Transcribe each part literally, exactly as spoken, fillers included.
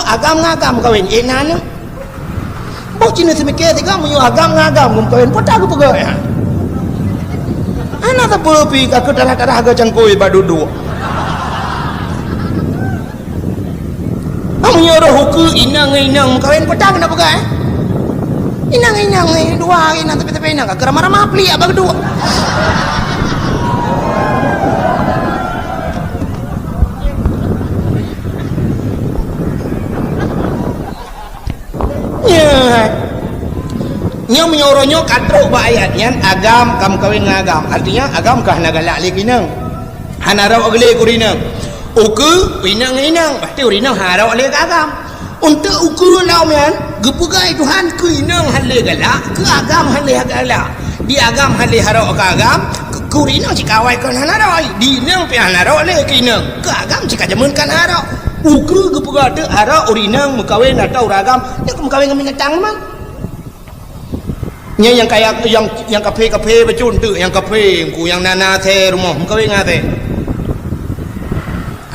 Agam ngon agam meukawen, eh, na nyoe. Boh cina seumiké sigoe meunyoe agam ngon agam meukawen, peue ta geupeugah nyan? Hana sapeue pih ka keu tarah-tarah geucangkôi bak duek-duek. Ah, meunyoe roh ukeue inong ngon inong meukawen, peue ta keuneuk peugah, eh? Inong ngon inong, eh, dua inong tapi-tapi inong ka keu ramah-ramah pliek bak duek. Nyan. Nyoe meunyoe uroe nyoe ka trok bak ayat nyan, agam ka meukawen ngon agam. Artinya, agam ka hana galak lé keu inong. Hana rhot lé keu ureueng inong. Ukeue, inong ngon inong. Pasti ureueng inong hana rhot lé keu agam. Untuk ukeue lom nyan, geupeugah Tuhan keu inong hana lé galak, keu agam hana lé galak. Di agam hana lé harok keu agam, keu, keu ureueng inong cit ka awai kon hana rhot. Di inong pih hana rhot lé keu inong. Keu agam cit ka jameun kon hana rhot. Ukeue geupeugah teuk harok ureueng inong meukawen atau ureueng agam, nyoe meukawen ngon binatang memang. Nyan nyang kaya, nyang, nyang kaphé-kaphé bacut teuk, nyang kaphé, engku nyang na, na asèe rumoh meukawen ngon asèe.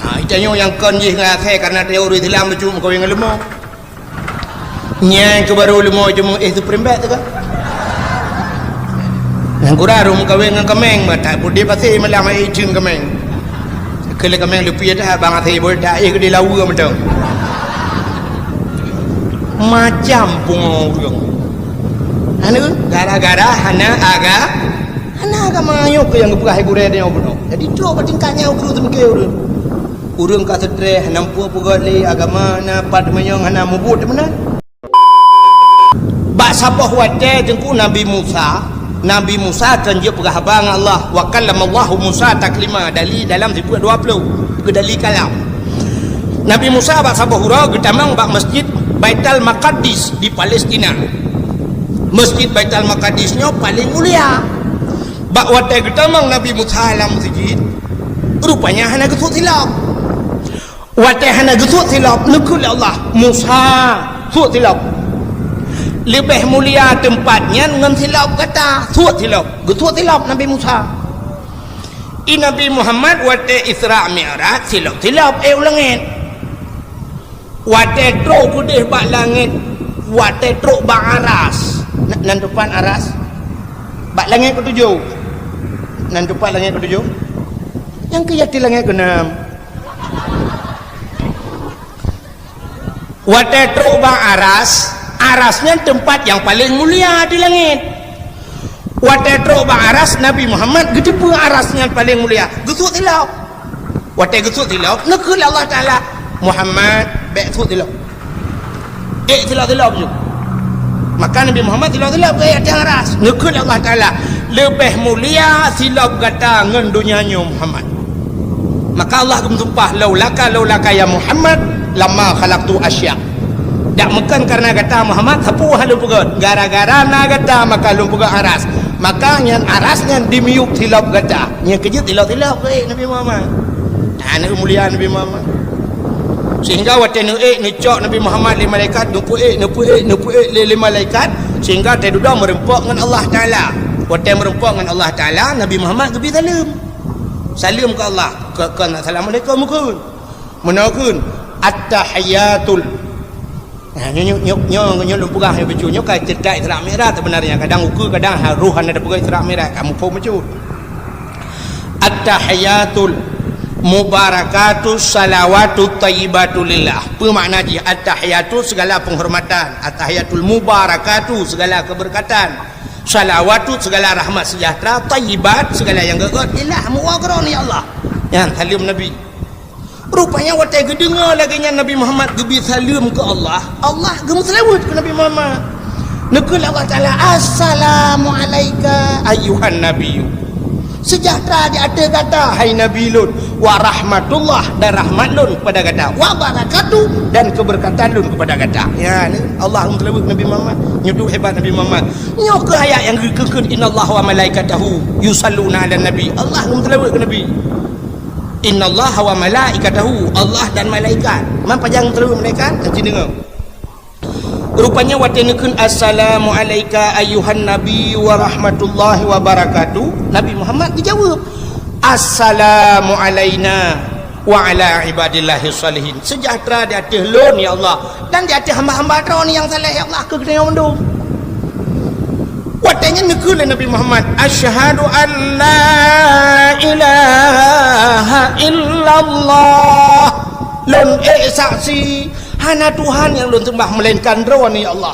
Ha, geutanyoe nyang kon jih ngon asèe karena tanyoe ureueng Islam bacut meukawen ngon leumo. Nyan keuh barô leumo cuma éh Supreme Bed teuh ka. Nyang kurang rhom meukawen ngon kaméng, bah that peuet di pasé malam ai cun kaméng. Keu lé kaméng leupie that bang asèe beuet that éh keudéh laweue mantong. Macam pungo ureueng. Anu, gara-gara hana aga-, hana agama nyoe keuh nyang geupeugah gurèe tanyoe bunoe. Jadi trok bak tingkat nyan ukeue seumiké ureueng. Ureueng ka seutreh, hana muphom peugöt lé agama, na pat meunyoe hana mubuet meunan. Bak saboh watèe teungku Nabi Musa, Nabi Musa kan jeuet peugah haba ngon Allah, "Wa kallamallahu Musa taklima," dali dalam sifeut dua ploh, keu dali kalam. Nabi Musa bak saboh uroe geutamong bak Masjid Baitul Maqadis di Palestina. Masjid Baitul Maqadis nyoe paleng mulia. Bak watèe geutamong Nabi Musa lam masjid, rupanya hana geusuet silop. Watèe hana geusuet silop, neukheun lé Allah, "Musa, suet silop. Leubeh mulia teumpat nyan ngon silop gata, suet silop." Geusuet silop Nabi Musa. I Nabi Muhammad watèe Isra Mi'raj silop-silop éh u langèt. Watèe trok keudéh bak langèt, watèe trok bak aras. Na-, nan teumpat aras? Bak langèt keutujoh. Nan teumpat langèt keutujoh? Nyang keu yatim langèt keunam. Watèe trok bak aras, aras nyan teumpat nyang paleng mulia di langèt. Watèe trok bak aras, Nabi Muhammad geuteupeue aras nyan paleng mulia, geusuet silop. Watèe geusuet silop, neukheun lé Allah Taala, "Muhammad, bèk suet silop." Ék silop-silop ju. Maka Nabi Muhammad silop-silop geuék ateueh aras. Neukheun lé Allah Taala, "Leubeh mulia silop gata ngon donya nyoe, Muhammad." Maka Allah geumeusumpah, "Laulaka, laulaka ya Muhammad, lama khalaqtu asya." Dak meukon kareuna gata Muhammad, sapeue hana lôn peugöt. Gara-gara na gata maka lôn peugöt aras. Maka nyan aras nyan dimiyueb silop gata. Nyan keuh jeuet silop-silop geuék Nabi Muhammad. Hana mulia Nabi Muhammad. Sehingga watèe neuék neucok Nabi Muhammad lé malaikat, neupeuék, neupeuék, neupeuék lé, lé malaikat, sehingga watèe dudoe meureumpok ngon Allah Taala. Watèe meureumpok ngon Allah Taala, Nabi Muhammad geubri saleuem. Saleuem keu Allah, keu, keu Assalamualaikum kheun. Meunoe kheun, "At-tahiyatul." Nah, nyoe, nyoe, nyoe, nyoe, nyoe lôn peugah nyoe bacut. Nyoe ka ceurita Isra Mi'raj sebenarnya. Kadang ukeue, kadang ha-, roh hana tapeugah Isra Mi'raj, ka muphom bacut. "At-tahiyatul mubarakatus salawatut thayyibatu lillah." Peue makna jih? At-tahiyatu segala penghormatan, at-tahiyatul mubarakatu segala keberkatan, salawatu segala rahmat sejahtera, thayyibat segala nyang gét-gét, lillah, meuwoe keu Droeneuh ya Allah. Nyan saleuem Nabi. Rupanya watèe geudeungoe lagèe nyan Nabi Muhammad geubri saleuem keu Allah, Allah geumeuseulaweuet keu Nabi Muhammad. Neukheun lé Allah Taala, "Assalamu alaika ayyuhan nabiyyu." Sejahtera di ateueh gata, hai Nabi lôn. "Wa rahmatullah," dan rahmat lôn kepada gata. "Wa barakatuh," dan keberkatan lôn kepada gata. Ya, ni Allah geumeuseulaweuet Nabi Muhammad. Nyoe tu hebat Nabi Muhammad. Nyoe keuh ayat nyang geukheun, "Innallaha wa malaikatahu yusalluna 'alan nabi." Allah geumeuseulaweuet keu Nabi. "Innallaha wa malaikatahu," Allah dan malaikat. Man pajan geumeuseulaweuet malaikat? Aci deungoe. Rupanya watèe neukheun, "Assalamu alaika ayyuhan nabi wa rahmatullahi wa barakatuh," Nabi Muhammad geujaweueb, "Assalamu alaina Wa ala ibadillahi shalihin. Sejahtera di ateueh lôn, ya Allah, dan di ateueh hamba-hamba droe nyang saleh, ya Allah, keu geutanyoe mandum. Watée nyan neukheun lé Nabi Muhammad, "Asyhadu an la ilaha illallah." Lôn ék saksi, hana Tuhan nyang lôn seumbah meulainkan Droeneuh, ya Allah.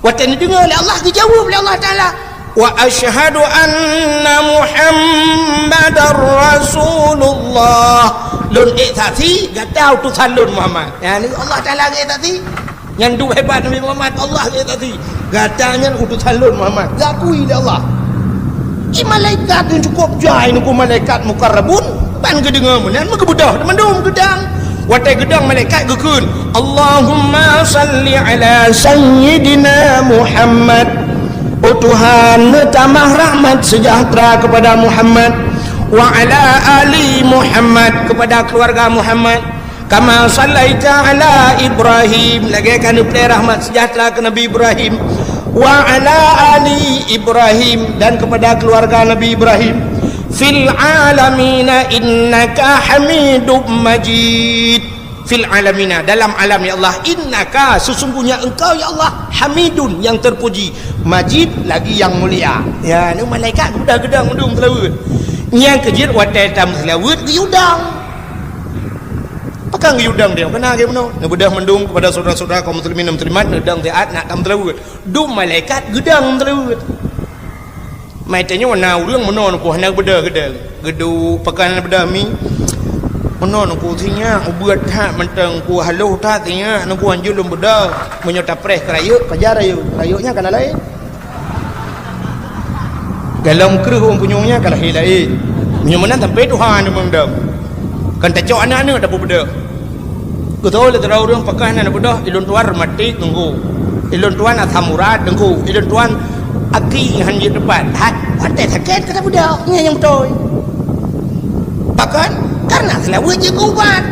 Watée neudeungoe lé Allah, geujaweueb lé Allah Taala, "Wa asyhadu anna Muhammadar Rasulullah." Lôn ék saksi gata utosan lôn Muhammad. Nyan Allah Taala geuék saksi. Nyan duek hebat Nabi Muhammad, Allah geuék saksi. Gata nyan utosan lôn Muhammad. Geukui lé Allah. Di malaikat nyang cukôp jai nunggu malaikat mukarrabun, ban geudeungoe meunan meugeubeudoh mandum geudang. Watée geudang malaikat geukheun, "Allahumma salli ala sayyidina Muhammad." Oh Tuhan, neutamah rahmat sejahtera kepada Muhammad, wa ala ali Muhammad, kepada keluarga Muhammad. Kama sallaita ala Ibrahim, lagée ka neuplée rahmat sejahtera keu Nabi Ibrahim, wa ala ali Ibrahim, dan kepada keluarga Nabi Ibrahim, fil alamina innaka Hamidum Majid. Fil alamina, dalam alam ya Allah, innaka, sesungguhnya Engkau ya Allah, Hamidun, yang terpuji, Majid, lagi yang mulia. Ya, ni malaikat geudah-geudah mandum seulaweuet. Nyang keujeuet watée tameuseulaweuet geuyudang. Pakon geuyudang dia? Keunan lagée bunoe. Neubeudôh mandum kepada saudara-saudara kaum muslimin dan muslimat, neudang siat nak tameuseulaweuet. Dum malaikat geudang seulaweuet. Mai tanyoe na ureuëng meunoe nungku hana beudôh geudang. Geuduek pakon hana beudôh mi. Meunoe nungku sinyak ubeut that mantong ku haloh that sinyak nungku hanjeuet lôn beudôh. Meunyoe tapreh keu rayeuk, pajan rayeuk. Rayeuk nyan kana laén. Galom kreueh ureuëng punyueng nyan ka lahé laén. Meunyoe meunan sampai tuha aneuk mandum. Kan tacok aneuk-aneuk dapur beudôh. Geutôi lé sidroe ureuëng pakon hana beudôh, ilôn tuan reumatik teungku. Ilôn tuan asam urat teungku. Ilôn tuan aki han jeuet teupat. Hat, watée sakét ka tabeudôh. Nyan nyang beutôi. Pakon? Karena seulaweuet jeuet keu ubat.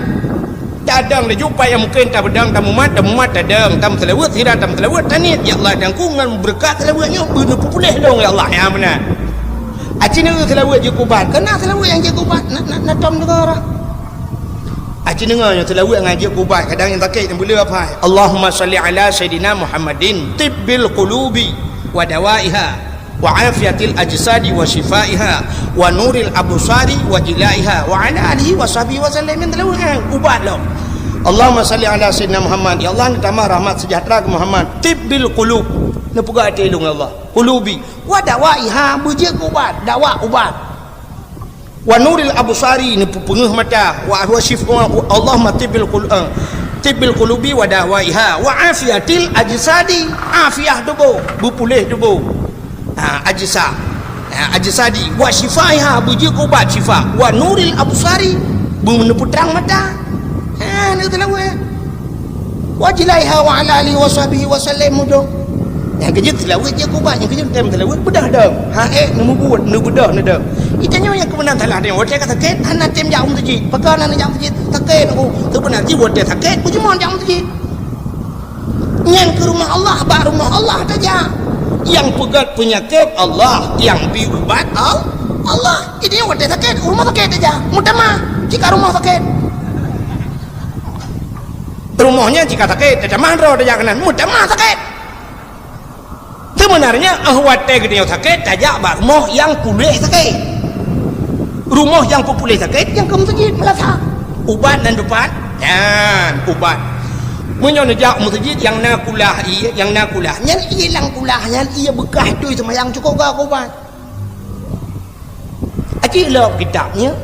Tadong laju pat nyang mungken tabeudang, tamumat, tamumat tadong, tameuseulaweuet sira tameuseulaweuet taniet, ya Allah, dan ku ngon beureukat seulaweuet nyoe beuneupupuléh lôn, ya Allah, ya meunan. Aci neu seulaweuet jeuet keu ubat, keunan seulaweuet nyang jeuet keu ubat, na, na, na tom deungoe rah. Aci deungoe nyoe seulaweuet ngon jeuet keu ubat, kadang nyang sakét nyang beuleueh apai. Allahumma shalli ala sayyidina Muhammadin tibbil qulubi wa dawaiha. Wa afiatil ajsadi wa syifaiha, wa nuril absari wa jilaiha, wa ala alihi wa sahbihi wa sallam. Yang telu, eh, ubat lom. Allahumma salli ala sayyidina Muhammad. Ya Allah, tambah rahmat sejahtera keu Muhammad. Tibbil qulub. Neupeugah até lôn, ya Allah. Qulubi. Wa dawaiha, beujeuet ubat. Dawa ubat. Wa nuril absari, neupeupeungeuh mata. Wa huwa syif-, wa, wa, Allahumma tibbil qul-, eh, tibbil qulubi wa dawaiha. Wa afiatil ajsadi, afiah tuboh, beupuléh tuboh. Ha, ajsa. Ha, ajsadi. Wa syifaiha, beujeuet ubat syifa. Wa nuril absari, beuneupeutrang mata. Ha, na teulaweuet. Wa jilaiha wa ala alihi wa sahbihi wa sallam mudong. Nyang keujeuet seulaweuet jeuet keu ubat, nyang keujeuet tem seulaweuet beudôh dong. Ha, eh, neumubuet, neubeudôh neudong. Itanyoe nyang keumeunan salah tanyoe, watée ka sakét, hana tem jak u meuseujid. Pakon hana jak u meuseujid? Sakét, oh, seubeuna jih watée sakét, beujeuet jak u meuseujid. Nyan keu rumoh Allah, bak rumoh Allah tajak. Nyang peugét peunyakét Allah, nyang bri ubat Al-, Allah. Itanyoe watée sakét, rumoh sakét tajak. Meutamah, jika rumoh sakét. Rumoh nyan jika sakét, tatamah droe tajak keunan, meutamah sakét. Sebenarnya, eh, watée geutanyoe sakét, tajak bak rumoh nyang puléh sakét. Rumoh nyang peupuléh sakét, nyang keu meuseujid meulasa. Ubat nan teupat, nyan ubat. Meunyoe neujak meuseujid nyang na kulah ié, nyang na kulah, nyan ié lam kulah, nyan ié beukah tui seumayang cukôp gak ubat. Aci lom kitab nyan,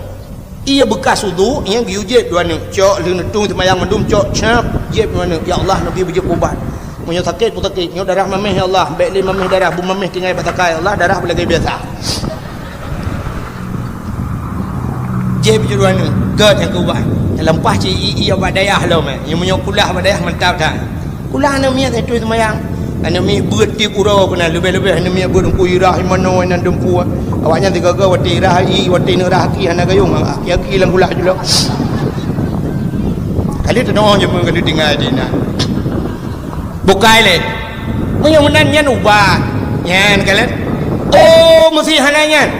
ié beukah udhu nyan geuyue jieb dua neuk, cok lheueh neutueng seumayang mandum cok cap, jieb dua neuk, "Ya Allah, neubi beujeuet ubat. Meunyoe sakét, peusakét, nyoe darah maméh, ya Allah, bék lé maméh darah, beumaméh tinggai bak sakai, ya Allah, darah beulagée biasa." Jieb beujeuet dua neuk, gét nyang keu ubat. Teuleumah cit ié, ié bak dayah lom, eh. Nyoe meunyoe kulah bak dayah mantap that. Kulah aneuk miet tui seumayang. Aneuk miet beuet tiep uroe keunan, leubeh-leubeh aneuk miet beuet Teungku Irah, Imanoe, nan Teungku. Awaknyan sigoe-goe watée Irah, i, watée neurah aki hana gayong, aki-aki lam kulah jih lom. Kali teunoe je meungeuli tinggai di na. Bukai lé. Meunyoe meunan nyan ubat. Nyan kalon. Oh, meusi hana nyan.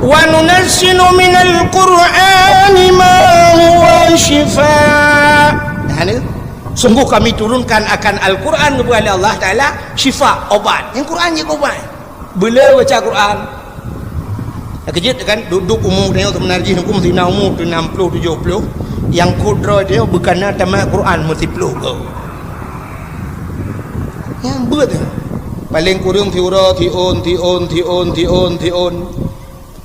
Wa nunazzilu minal Qur'ani ma huwa syifa. Nah, ni. Sungguh kami turunkan akan Al-Quran, geubri lé Allah Taala, syifa, obat. Nyang Quran jeuet obat. Beu le baca Quran. Keujeuet kan, duek-duek umu tanyoe seubeuna jih, huköm sina umu tu enam puluh, tujoh puluh. Nyang kudroe tanyoe bukana tamat Quran meusiploh go. Nyang beuet. Paléng kureueng siuroe, siôn, siôn, siôn, siôn, siôn.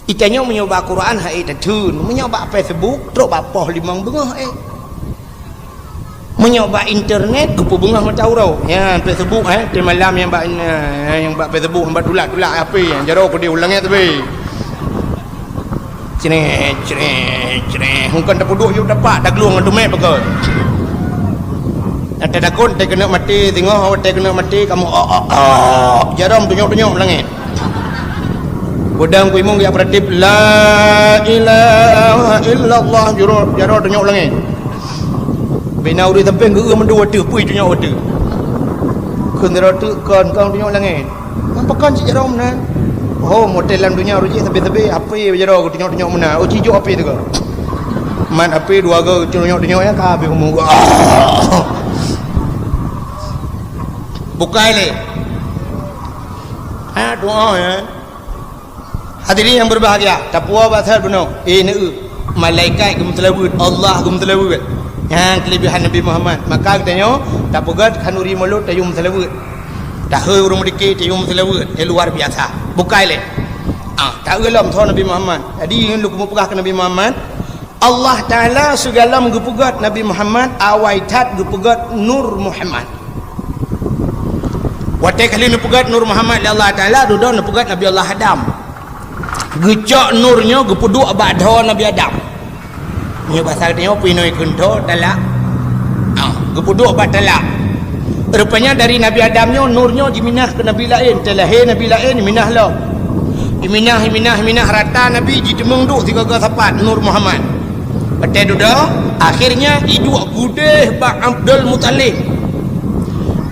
Itanyoe meunyoe bak Quran hai tatheun, meunyoe bak Facebook trok bak poh limong beungoh eh. Meunyoe bak internet geupeubeungoh mata uroe. Nyan Facebook eh, teumalam nyang bak, eh, nyang bak Facebook bak tulak-tulak H P, nyang jaroe keudeh u langét teubi. Cret, cret, cret. Hukon tapeuduek yub tapak, taglueng ngon teumé pakon. Ata takot teukeunok maté, singoh teukeunok maté, kamoe, oh, oh, oh. Jaroe tunyok-tunyok langét. Peudong kuimong geujak peuratif, "La ilaha illallah," jaroe, jaroe tunyok langét. Bina ureuëng sampéng geu-eu mandua teuh, pui tunyok teuh. Kheun jaroe teuh kon, kon tunyok langét. Pakon cit jaroe meunan? Oh, model lam donya ureuëng jih sabe-sabe, api jaroe tunyok-tunyok meunan. Oh, cijok api teuh. Mat api dua go tunyok-tunyok nyang ka habéh umur. Bukai lé. Ha, doa ya. Hadirin yang berbahagia, tapuwoe bak that bunoe, eh, neu, malaikat geumeuseulaweuet, Allah geumeuseulaweuet. Nyan keulebihan Nabi Muhammad. Maka geutanyoe tapeugét khanuri mulod tayue meuseulaweuet. Tahôi ureuëng meudike tayue meuseulaweuet, nyang luar biasa. Bukai lé. Ah, taeu lom soe Nabi Muhammad. Jadi, nyoe lôn keumeung peugah keu Nabi Muhammad, Allah Taala sigohlom geupeugét Nabi Muhammad, awai that geupeugét Nur Muhammad. Watée ka lheueh neupeugét Nur Muhammad lé Allah Taala, dudoe neupeugét Nabi Allah Adam. Geucok nur nyoe geupeuduek bak dhoe Nabi Adam. Nyoe basa geutanyoe pih nyoe kheun dhoe talak. Ah, geupeuduek bak talak. Rupanya dari Nabi Adam nyoe nur nyoe jiminah keu nabi laén, teulahé nabi laén jiminah lom. Jiminah, jiminah, jiminah rata nabi jiteumeung duek sigoe-goe sapat Nur Muhammad. Watée dudoe, akhirnya iduek keudeh bak Abdul Muthalib.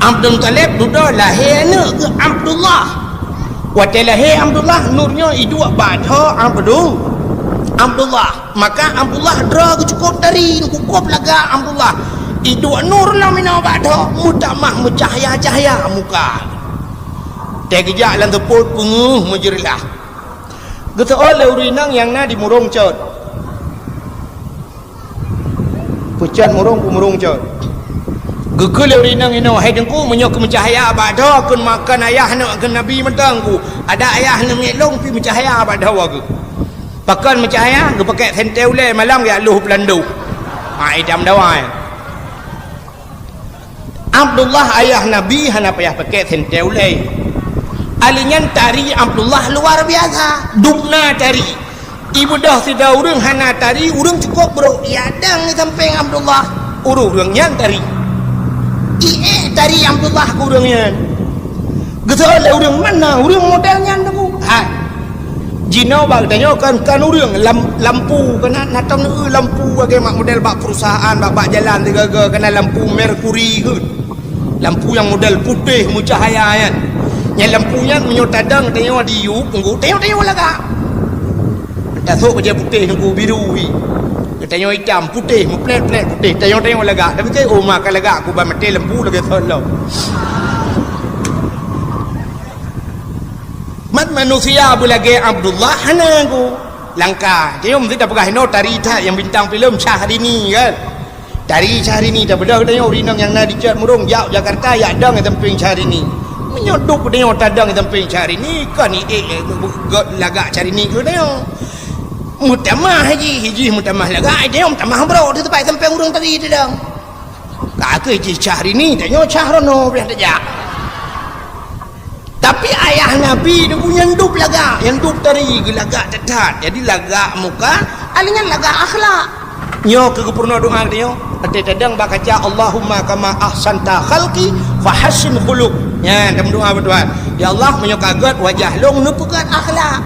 Abdul Muthalib dudoe lahé aneuëk geuh Abdullah. Watée lahé Abdullah, nur nyoe iduek bak dhoe Abdu-, Abdullah. Maka Abdullah droe geuh cukôp tari, cukôp lagak Abdullah. Iduek nur lom inoe bak dhoe, meutamah meucahya-cahya muka. Watée geujak lam seupôt peungeuh meujeureulah. Geuseuôt lé ureuëng inong nyang na di Murông Cot. Peucot Murông, Peumurông Cot. Geukheun lé ureuëng inong inoe, "Hai Teungku, meunyoe keu meucahya bak dhoe, kheun ma-, kheun ayah aneuëk kheun nabi mantong ku. Adak ayah aneuëk miet lôn pih meucahya bak dhoe geuh." Pakon meucahya, geupakék sentée ulée malam geujak lôh peulandôh. Ha, idam dawai. Abdullah ayah Nabi hana payah pakék sentée ulée. Ali nyan tari Abdullah luar biasa. Dubna tari. Ibeudôh sidroe ureuëng hana tari, ureuëng cukôp brôk. Ijak dang di sampéng Abdullah. Ureuëng-ureuëng nyan tari. Iék tari Abdullah keu ureuëng nyan. Geuseuôt lé ureuëng, "Mana ureuëng model nyan, Teungku?" Hai. Jinoe bak geutanyoe kan, kan ureuëng lam-, lampu, kan na, na tom neu lampu lagée mak model bak perusahaan, bak, bak jalan sigoe-goe, kan na lampu merkuri kheun. Lampu nyang model putéh meucahya nyan. Nyan lampu nyan meunyoe tadong tanyoe di yup, Teungku, tanyoe, tanyoe lagak. Tasôk bajée putéh, Teungku, biru hi. Tanyoe itam, putéh, meuplét-plét putéh, tanyoe, tanyoe lagak. Tapi keu uma ka lagak, ku ban maté lampu lagée thon lom. Mat manusia beulagée Abdullah hana ku langka. Tanyoe meusti tapeugah inoe tari that nyang bintang filem Syahrini kan. Tari Syahrini tapeugah tanyoe ureuëng inong nyang na di Cot Murông jak Jakarta ijak dong di sampéng Syahrini. Meunyoe duek tanyoe tadong di sampéng Syahrini, kon iék gét lagak Syahrini keu tanyoe. Meutamah jih, jih meutamah lagak, tanyoe meutamah brôk di teumpat sampéng ureuëng tadi tadong. Ka keuh jih Syahrini, tanyoe Syahrono pih tajak. Tapi ayah Nabi ni pun nyang dub lagak, nyang dub tari geulagak that-that. Jadi lagak muka, ali nyan lagak akhlak. Nyoe keuh geupeurunoe doa geutanyoe. Watée tadong bak kaca, "Allahumma kama ahsanta khalqi fahassin khuluq." Nyan, tameudoa bak Tuhan. "Ya Allah, meunyoe ka gét wajah lôn, neupeugét akhlak."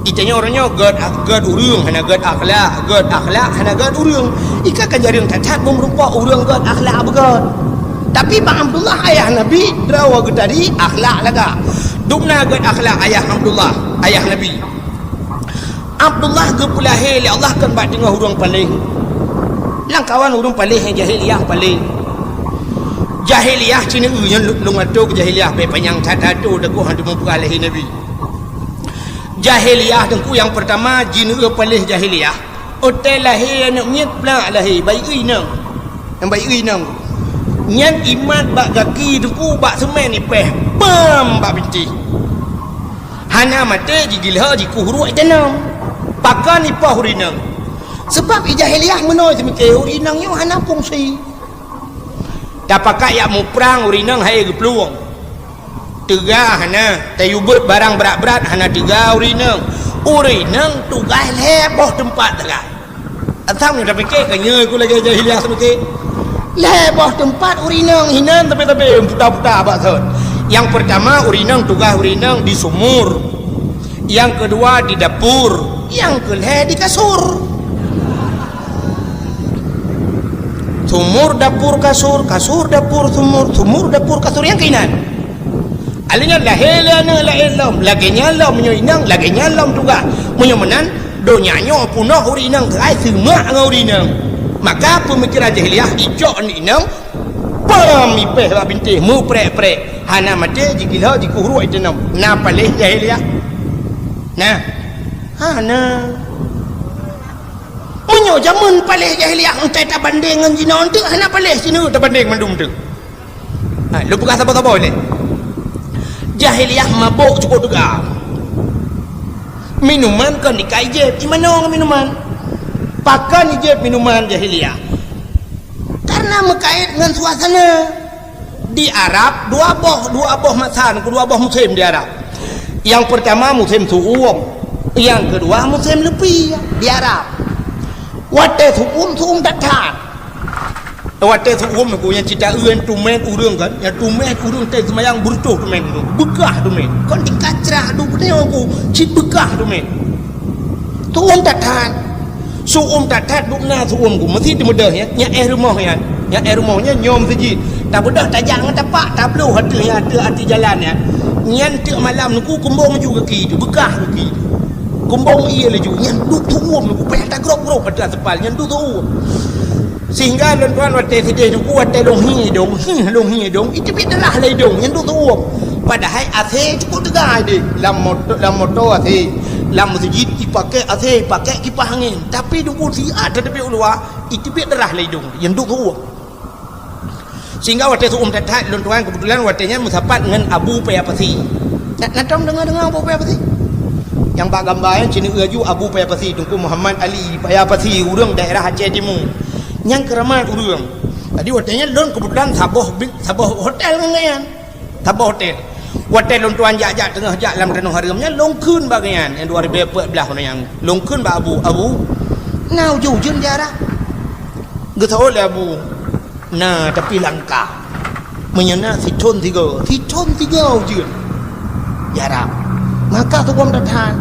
Itanyoe uroe nyoe gét, gét ureuëng hana gét akhlak, gét akhlak hana gét ureuëng. Ika ka jareueng that-that meureumpok ureuëng gét akhlak beugét. Tapi bak Abdullah ayah Nabi, droe geuh tadi akhlak lagak. Dubna gét akhlak ayah Abdullah, ayah Nabi. Abdullah geupeulahé lé Allah kon bak teungoh ureuëng paléh. Lam kawan ureuëng paléh nyang jahiliyah paléh. Jahiliyah cit nyoe nyan lôn atô keu jahiliyah bèk panyang that-that atô dagoh hana meupeugah lahé Nabi. Jahiliyah teungku nyang peurtama jineuk paléh jahiliyah. Watèe lahé aneuëk miet plak lahé, bayeue inong. Nyang bayeue inong. Nyan imat bak gaki teungku bak seumén ipèh, pam bak bintéh. Hana maté jigiloe jikuh ruek janom. Pakon ipoh ureuëng inong? Sabab i jahiliyah meunoe seumiké ureuëng inong nyoe hana fungsi. Tapakat jak muprang ureuëng inong hai geuplueng. Teuga hana, tayue beuet barang brat-brat hana teuga ureuëng inong. Ureuëng inong tugaih lhèe boh teumpat teuga. Asam nyoe tapike ka nyoe ku lagèe jahiliyah seumike. Lhèe boh teumpat ureuëng inong hinan tapi-tapi puta-puta bak thon. Nyang peurtama ureuëng inong tugaih ureuëng inong di sumur. Nyang keudua di dapur, nyang keulhèe di kasur. Sumur, dapur, kasur, kasur, dapur, sumur, sumur, dapur, kasur, nyang keuinan. Alèh nyan lahé lé aneuëk laén lom, lagèe nyan lom meunyoe inong, lagèe nyan lom tugaih. Meunyoe meunan, donya nyoe peunoh ureuëng inong keuhai seumak ngon ureuëng inong. Maka peumikeran jahiliyah icok aneuëk inong, pam ipèh bak bintéh meuprek-prek. Hana maté jigiloe jikuh ruek janom. Na paléh jahiliyah? Na. Hana. Meunyoe jameun paléh jahiliyah enteuk tabandéng ngon jinoe enteuk hana paléh sineuk tabandéng mandum teuk. Ha, lôn peugah saboh-saboh lé. Jahiliyah mabök cukôp teuga. Minuman kon ikat ijép, imanoe ngon minuman. Pakon ijép minuman jahiliyah? Karena meukait ngon suasana. Di Arab dua boh, dua boh masa, dua boh musém di Arab. Nyang peurtama musém su'um, nyang keudua musém leupie di Arab. Watèe su'um, su'um that-that. Watèe su'um nyoe nyang cit taeu nyan tumèn ureuëng kan, nyan tumèn ureuëng teuh seumayang beureutoh tumèn, beukah tumèn. Kon tingkat crah duek nyoe ku cit beukah tumèn. Su'um that-that. Su'um that-that dum na su'um ku meusti teumeudeh nyan, nyan éh rumoh nyan. Nyan éh rumoh nyan nyoe meuseujid. Tabeudôh tajak ngon tapak, tabloh ateueh nyan, ateueh ateueh jalan nyan. Nyan teuk malam nyoe ku kumbong ju gaki teuh, beukah gaki teuh. Kumbong ie laju, nyan duek su'um nyoe ku payah tagrôp-grôp ateueh aspal, nyan duek su'um. Sehingga lôn tuan watèe sideh nyoe ku watèe lôn hi idông, hi lôn hi idông, iteubiet darah lam idông, nyan duek su'um. Padahai AC cukôp teuga deh, lam moto, lam moto AC, lam meuseujid ipaké AC, ipaké kipah angén. Tapi dum ku siat teuteubiet u luwa, iteubiet darah lam idông, nyan duek su'um. Sehingga watèe su'um that-that, lôn tuan keubeutulan watèe nyan meusapat ngon Abu Paya Pasi. Na, na tom deungoe-deungoe Abu Paya Pasi? Nyang bak gamba nyan cit nyoe laju Abu Paya Pasi, Teungku Muhammad Ali Paya Pasi, ureuëng daerah Aceh Timu. Nyang keuramat ureuëng. Jadi watèe nyan lôn keubeutulan saboh bi-, saboh hotel ngon gobnyan. Saboh hotel. Watèe lôn tuan jak-jak teungoh jak lam tanoh hareuem nyan, lôn kheun bak gobnyan, nyang dua ribèe peuet blah nyan. Lôn kheun bak Abu, "Abu, na ujeuen-ujeuen di Arab?" Geuseuôt lé Abu, "Na, tapi langka. Meunyoe na sithon sigoe, sithon sigoe ujeuen di Arab." Maka su'um that-that.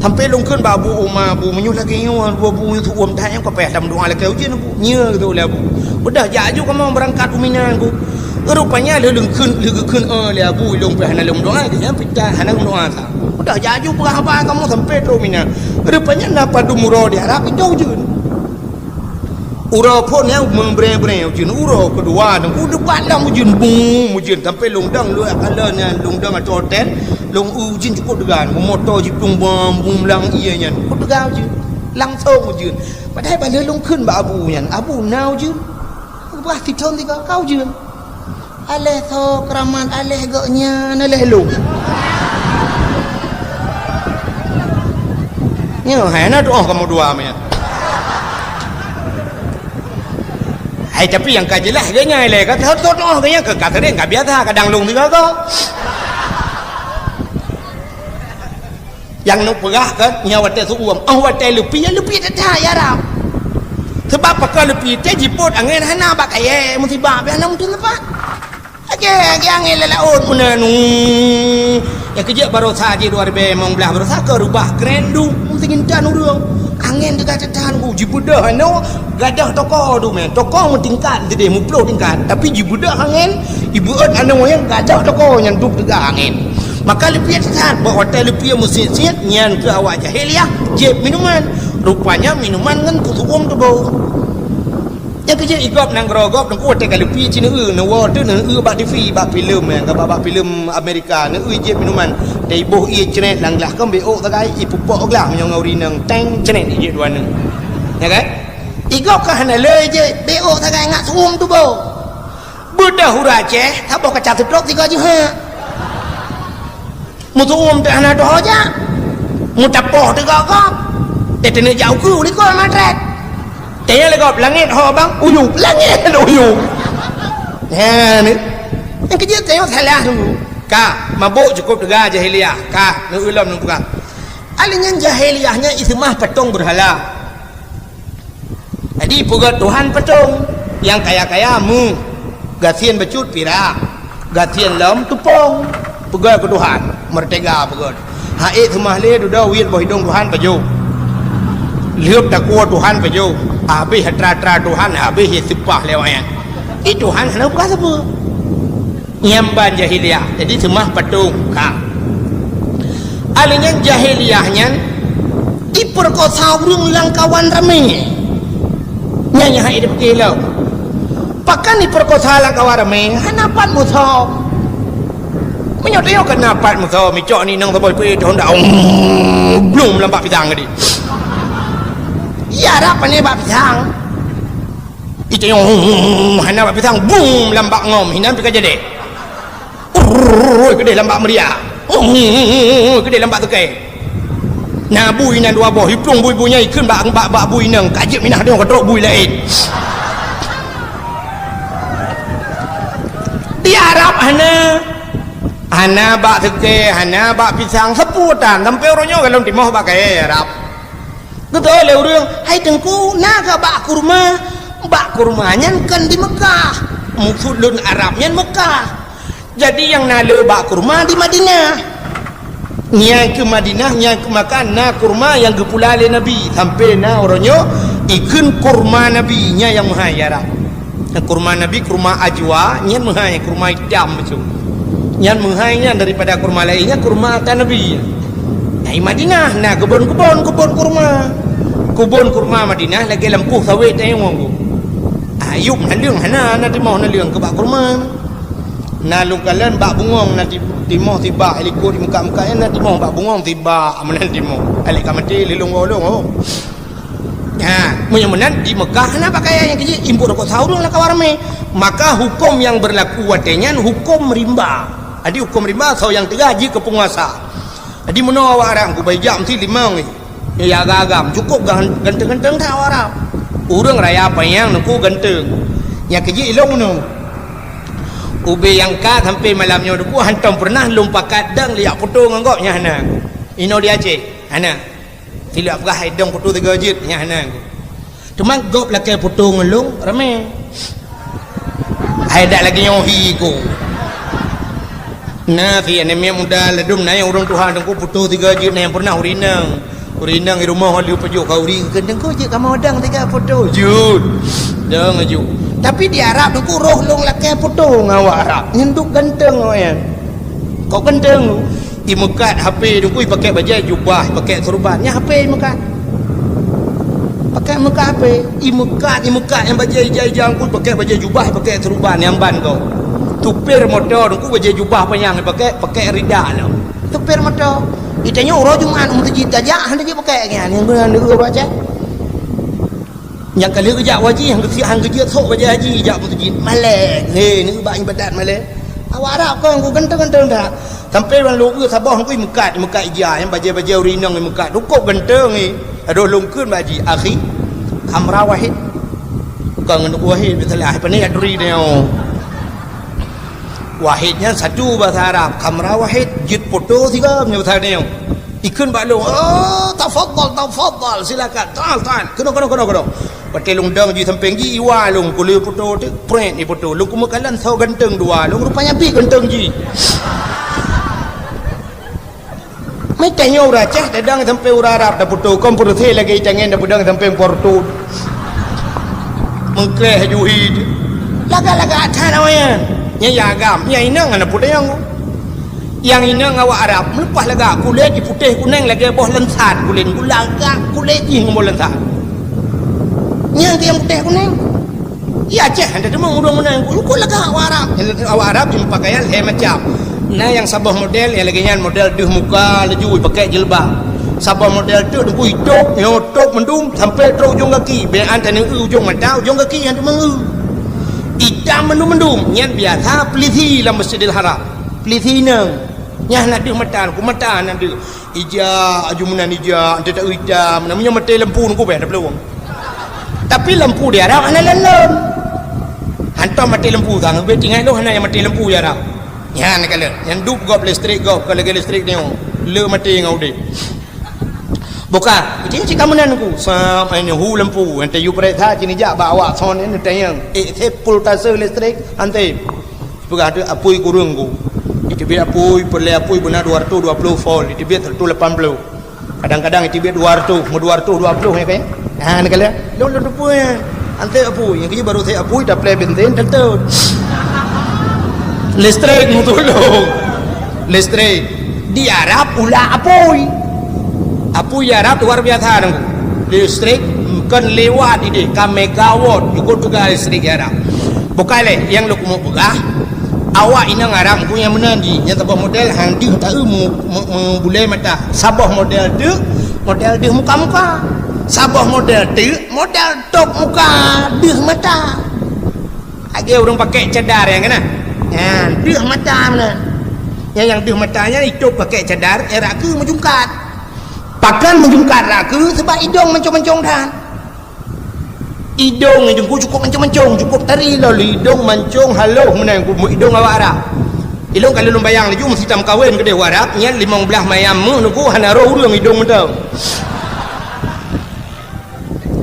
Sampoe lôn kheun bak Abu Uma, "Abu, meunyoe lagèe nyoe, Abu, Abu, su'um that nyang ka payah tameudoa lakèe ujeuen, Abu." Nyo, geuseuôt lé Abu. Udah jak aju kamoe beurangkat u Mina, Abu. Rupanya lheuh lôn kheun, lheuh geukheun, eh, lé Abu, lôn pih hana lôn meudoa, geuhnyan pih hana lôn meudoa sa. Udah jak aju peugah haba kamoe sampoe trok Mina. Rupanya na padum uroe di Arab, itôh ujeuen. Uroe phôn nyan meubrèe-brèe ujeuen, uroe keudua nyan, u, deupat lam ujeuen, bum, ujeuen. Sampoe lôn dong, lôn kalon nyan, lôn dong ateueh hotel, lôn ujeuen cukôp teuga, moto jiplueng bom, bum lam ie nyan. Cukôp teuga ujeuen. Langsong ujeuen. Padahai ban lheuh lôn kheun bak Abu nyan, "Abu, na ujeuen?" Bah, sithon sigoe, ka ujeuen. Aléh tho keuramat, aléh gobnyan, aléh lôn. Nyoe hai na tuoh kamoe dua meunan. Hai, tapi nyang ka jeulaih gobnyan lé, ka tuoh-tuoh gobnyan ka, ka sering, ka biasa, kadang lôn sigoe-goe. Nyang neuk peugah kan, nyan watèe su'um. Oh, watèe leupie, leupie that-that, ya Rab. Sabab pakon leupie teuh jipôt angén hana bak kayèe, musibah pih hana mungken leupah. Lagèe, lagèe angén lam laôt meunan, nu. Nyang keujeuet baroesa jih dua ribèe limong blah baroesa ka reubah kren du, meusti intan ureueng. Angén teuga that-that, nu, jibeudôh aneuk, gadôh toko dumèn. Toko meutingkat sideh, meuplôh tingkat. Tapi jibeudôh angén, jibeuet aneuk nyan gadôh toko nyan duek teuga angén. Maka leupie that, bak watée leupie meusiet-siet, nyan keuh awak jahiliyah jieb minuman. Rupanya minuman ngon peusu'uem tuboh. Nyang keujeuet igop nanggroe gob, teungku watée ka leupie ci neueu, neuwoe teuh neueu bak T V, bak filem, nyang ka bak, bak filem Amerika, neueu jieb minuman. Teuiboh ie cret lam glah, kon bék ôk sagai, ipeupok glah meunyoe ngon ureueng inong, teng, cret, ijieb dua neuk. Ya kan? Igop ka hana le jieb, bék ôk sagai ngat su'uem tuboh. Beudôh ureueng Aceh, saboh kaca seutrok sigoe jeuhet. Meusu'uem teuh hana teuho jak. Meutapoh teuh gob-gob. Teuh teuneuk jak ukeue likot matrét. Teuh lé gob langét ho bang, uyueb, langét uyueb. Nyan, nyang keujeuet tanyoe salah dulu. Ka, mabök cukôp teuga jahiliyah. Ka, neueu lom neupeugah. Akhé nyan jahiliyah nyan iseumah patong beurhala. Jadi peugét Tuhan patong, nyang kaya-kaya meuh, gasien bacut pirak, gasien lom teupông, peugét keu Tuhan, meurtega peugét. Ha'ék seumah lé dudoe wiet boh idong Tuhan pajoh. Lheueb takue Tuhan pajoh, habéh atra-atra Tuhan, habéh ie seupah lé awaknyan. Di Tuhan hana peugah sapeue. Nyan ban jahiliyah. Jadi seumah patong ka. Akhé nyan jahiliyah nyan ipeurkosa ureueng lam kawan ramé. Nyan nyang hana idéh lom. Pakon ipeurkosa lam kawan ramé, hana pat musoh. Meunyoe tanyoe ka na pat musoh, micok ni nang saboh peuet honda, blum lam bak pisang tadi. Ya, rab pane bak pisang. Itanyong hana bak pisang, bum lam bak ngom, hinan pih ka jadi. Urrrr, keudeh lam bak meuria. Urrrr, keudeh lam bak teukai. Na bui nan dua boh, iplueng bui-bui nyan ikheun bak, bak, bak bui nang, ka jeuet minah dong ka trok bui laén. Di Arab hana. Hana bak teukai, hana bak pisang, sapeue tan, sampai uroe nyoe golom timoh bak kayèe Arab. Geutanyong lé ureueng, "Hai Teungku, na kah bak kurma?" Bak kurma nyan kon di Meukah. Maksud lôn Arab nyan Meukah. Jadi nyang na le bak kurma di Madinah. Nyan keuh Madinah, nyan keuh maka na kurma nyang geupula lé Nabi. Sampai na uroe nyoe ikheun kurma Nabi, nyan nyang meuhai Arab. Kurma Nabi, kurma ajwa, nyan meuhai, kurma itam bacut. Nyan meuhai nyan daripada kurma laén, nyan kurma ata Nabi. Nah, di Madinah na keubon-keubon, keubon kurma. Keubon kurma Madinah lagèe lampôh sawét tanyoe ngon. Ayub naleueng hana, na timoh naleueng keu bak kurma. Na lôn kalon bak bungöng na ti-, timoh sibak, likot di Meukah-Meukah nyan na timoh bak bungöng sibak, meunan timoh. Alek ka maté lé lôn woe lôn, oh. Ha, meunyoe meunan di Meukah hana pakaian nyang keu jih, impôt rukok sahur lam kawan ramé. Maka huköm nyang beurlaku watèe nyan huköm rimba. Jadi huköm rimba soe nyang teuga jih keu peunguasa. Jadi meunoe awak Arab, kubai jak meusti limong nyoe. Ya agam-agam, cukôp gan-, ganteng-ganteng that awak Arab. Ureueng raya panyang neuku ganteng. Nyang keu jih ilôn meunoe. Ubé nyang ka sampai malam nyoe neuku hantom peureunah lôn pakat dang lijak foto ngon gob nyan hana. Inoe di Aceh, hana. Silap gah hai dong foto tiga jeuet nyan hana. Teuma gob lakèe foto ngon lôn ramé. Hai dak lagèe nyoe hi ko. Na si aneuk miet muda ladôm na nyang ureueng tuha teungku foto tiga jeuet na nyang peureunah ureueng inong. Ureueng inong di rumoh lheueh pajoh keu ureueng keu teungku jeuet kamoe dang tiga foto jeuet. Dang aju. Tapi di Arab teungku roh lôn lakèe foto ngon awak Arab. Nyan duek ganteng awaknyan. Kok ganteng? Imeukat H P teungku, ipakèk bajèe jubah, ipakèk seureuban. Nyan H P imeukat. Pakèk meukat H P, imeukat, imeukat nyang bajèe ija-ija teungku, ipakèk bajèe jubah, ipakèk seureuban nyang ban gob. Supir moto teungku bajèe jubah panyang ipakèk, pakèk rida lom. Supir moto. Itanyoe uroe Jumat meuseujid tajak, hana jipakèk nyan, nyang guna neu baca. Nyang ka lheueh geujak u haji, han geujeuet, han geujeuet sôk bajèe haji jak meuseujid. Malèe, he, neu bak ibadat malèe. Awak Arab kon ku ganteng-ganteng that. Sampai ban lôn eu saboh ngui meukat, meukat ija, nyang bajèe-bajèe ureueng inong meukat. Cukôp ganteng, he. Adoh lôn kheun bak haji, "Akhi, kamera wahid." Kon ngon Wahid, biasalah, pane yak turi nyoe. Wahid nyan satu bahasa Arab, kamera wahid, jeuet foto sigoe meunyoe bahasa nyoe. Ikheun bak lôn, "Oh, tafadhal, tafadhal, silakan. Ta'al, ta'al. Keunoe, keunoe, keunoe, keunoe." Watèe lôn dong jih sampéng jih, iwa lôn, kulé foto teuk, prèt ifoto. Lôn kumeukalon soe ganteng dua, lôn rupanya pih ganteng jih. Meutanyoe ureueng Aceh, tadong sampéng ureueng Arab tafoto, kon peureuséh lagèe itangen tapeudong sampéng portut. Meukreh juhi. Lagak-lagak that awaknyan. Nyan ya agam, nyan inong hana peudong. Nyang inong awak Arab meuleupah lagak, kulét jih putéh kuneng lagèe boh langsat, kulét gula gak kulét jih ngon boh langsat. Nyan keuh nyang putéh kuneng. Di Aceh hana teumong ureueng meunan, kok lagak awak Arab. Awak Arab jih pakaian lhèe macam. Na nyang saboh model nyang lagèe nyan, model deuh muka laju pakai jilbab. Saboh model teuk teungku itôb, nyoe tôb mandum sampai trôk ujong gaki. Bèk an taneuk eu ujong mata, ujong gaki nyang teumong eu. Itam mandum-mandum, nyan biasa peulisi lam Masjidil Haram. Peulisi inong. Nyan na deuh mata, ku mata na deuh. Ija, aju meunan ija, ante tak ija, meunan meunyoe maté lampu nungku bèk ada peluang. Tapi lampu di Arab hana lon-lon. Hantom maté lampu sang, bèk tinggai lôn hana nyang maté lampu di Arab. Nyan kalon, nyang dup gob listrik gob, ka lagèe listrik nyoe. Le maté ngon udép. Bukan, jadi cit ka meunan nungku. Sam, ai nyoe hu lampu, ante yue peuriksa sini jak bak awak son ini tanyong. Eh, sepultase listrik, ante. Peugah teuk apui kureueng ku. Iteubiet apui, peureulèe apui beuna dua ratus dua puluh volt, iteubiet seratus lapan puluh. Kadang-kadang iteubiet dua ratus, meu dua ratus dua puluh ya, kan? Ha, ni kalian. Lôn, lôn teupeue ya. Ante apui, nyang keuh baru saya apui, taplè bensin, tentu. Listrik meutulông. Listrik. Di Arab ulah apui. Apui Arab luar biasa nungku. Listrik kon lewat idéh, ka megawatt, jukut tuga listrik di Arab. Bukai lé, nyang lôn keumeung peugah, awak inong Arab nungku nyang meunan jih, nyang saboh model han deuh taeu mu-, mu-, mu-, bulèe mata. Saboh model teuk, model deuh muka-muka. Saboh model teuk, model tôb muka, deuh mata. Lagèe ureueng pakai cadar nyang keunan. Nyan, deuh mata meunan. Nyang, nyang deuh mata nyan itôb pakai cadar, eh, rak keue meujungkat. Pakon meujungkat rak keue, seubab idong mancong-mancong that. Idong nyan ku cukup mancong-mancong, cukup tari lom idong mancong haloh meunan ku idong awak Arab. Ilôn ka lôn bayang laju meusi tameukawen keudéh u Arab, nyan limong blaih mayam meuh nungku hana roh ureueng idong mantong.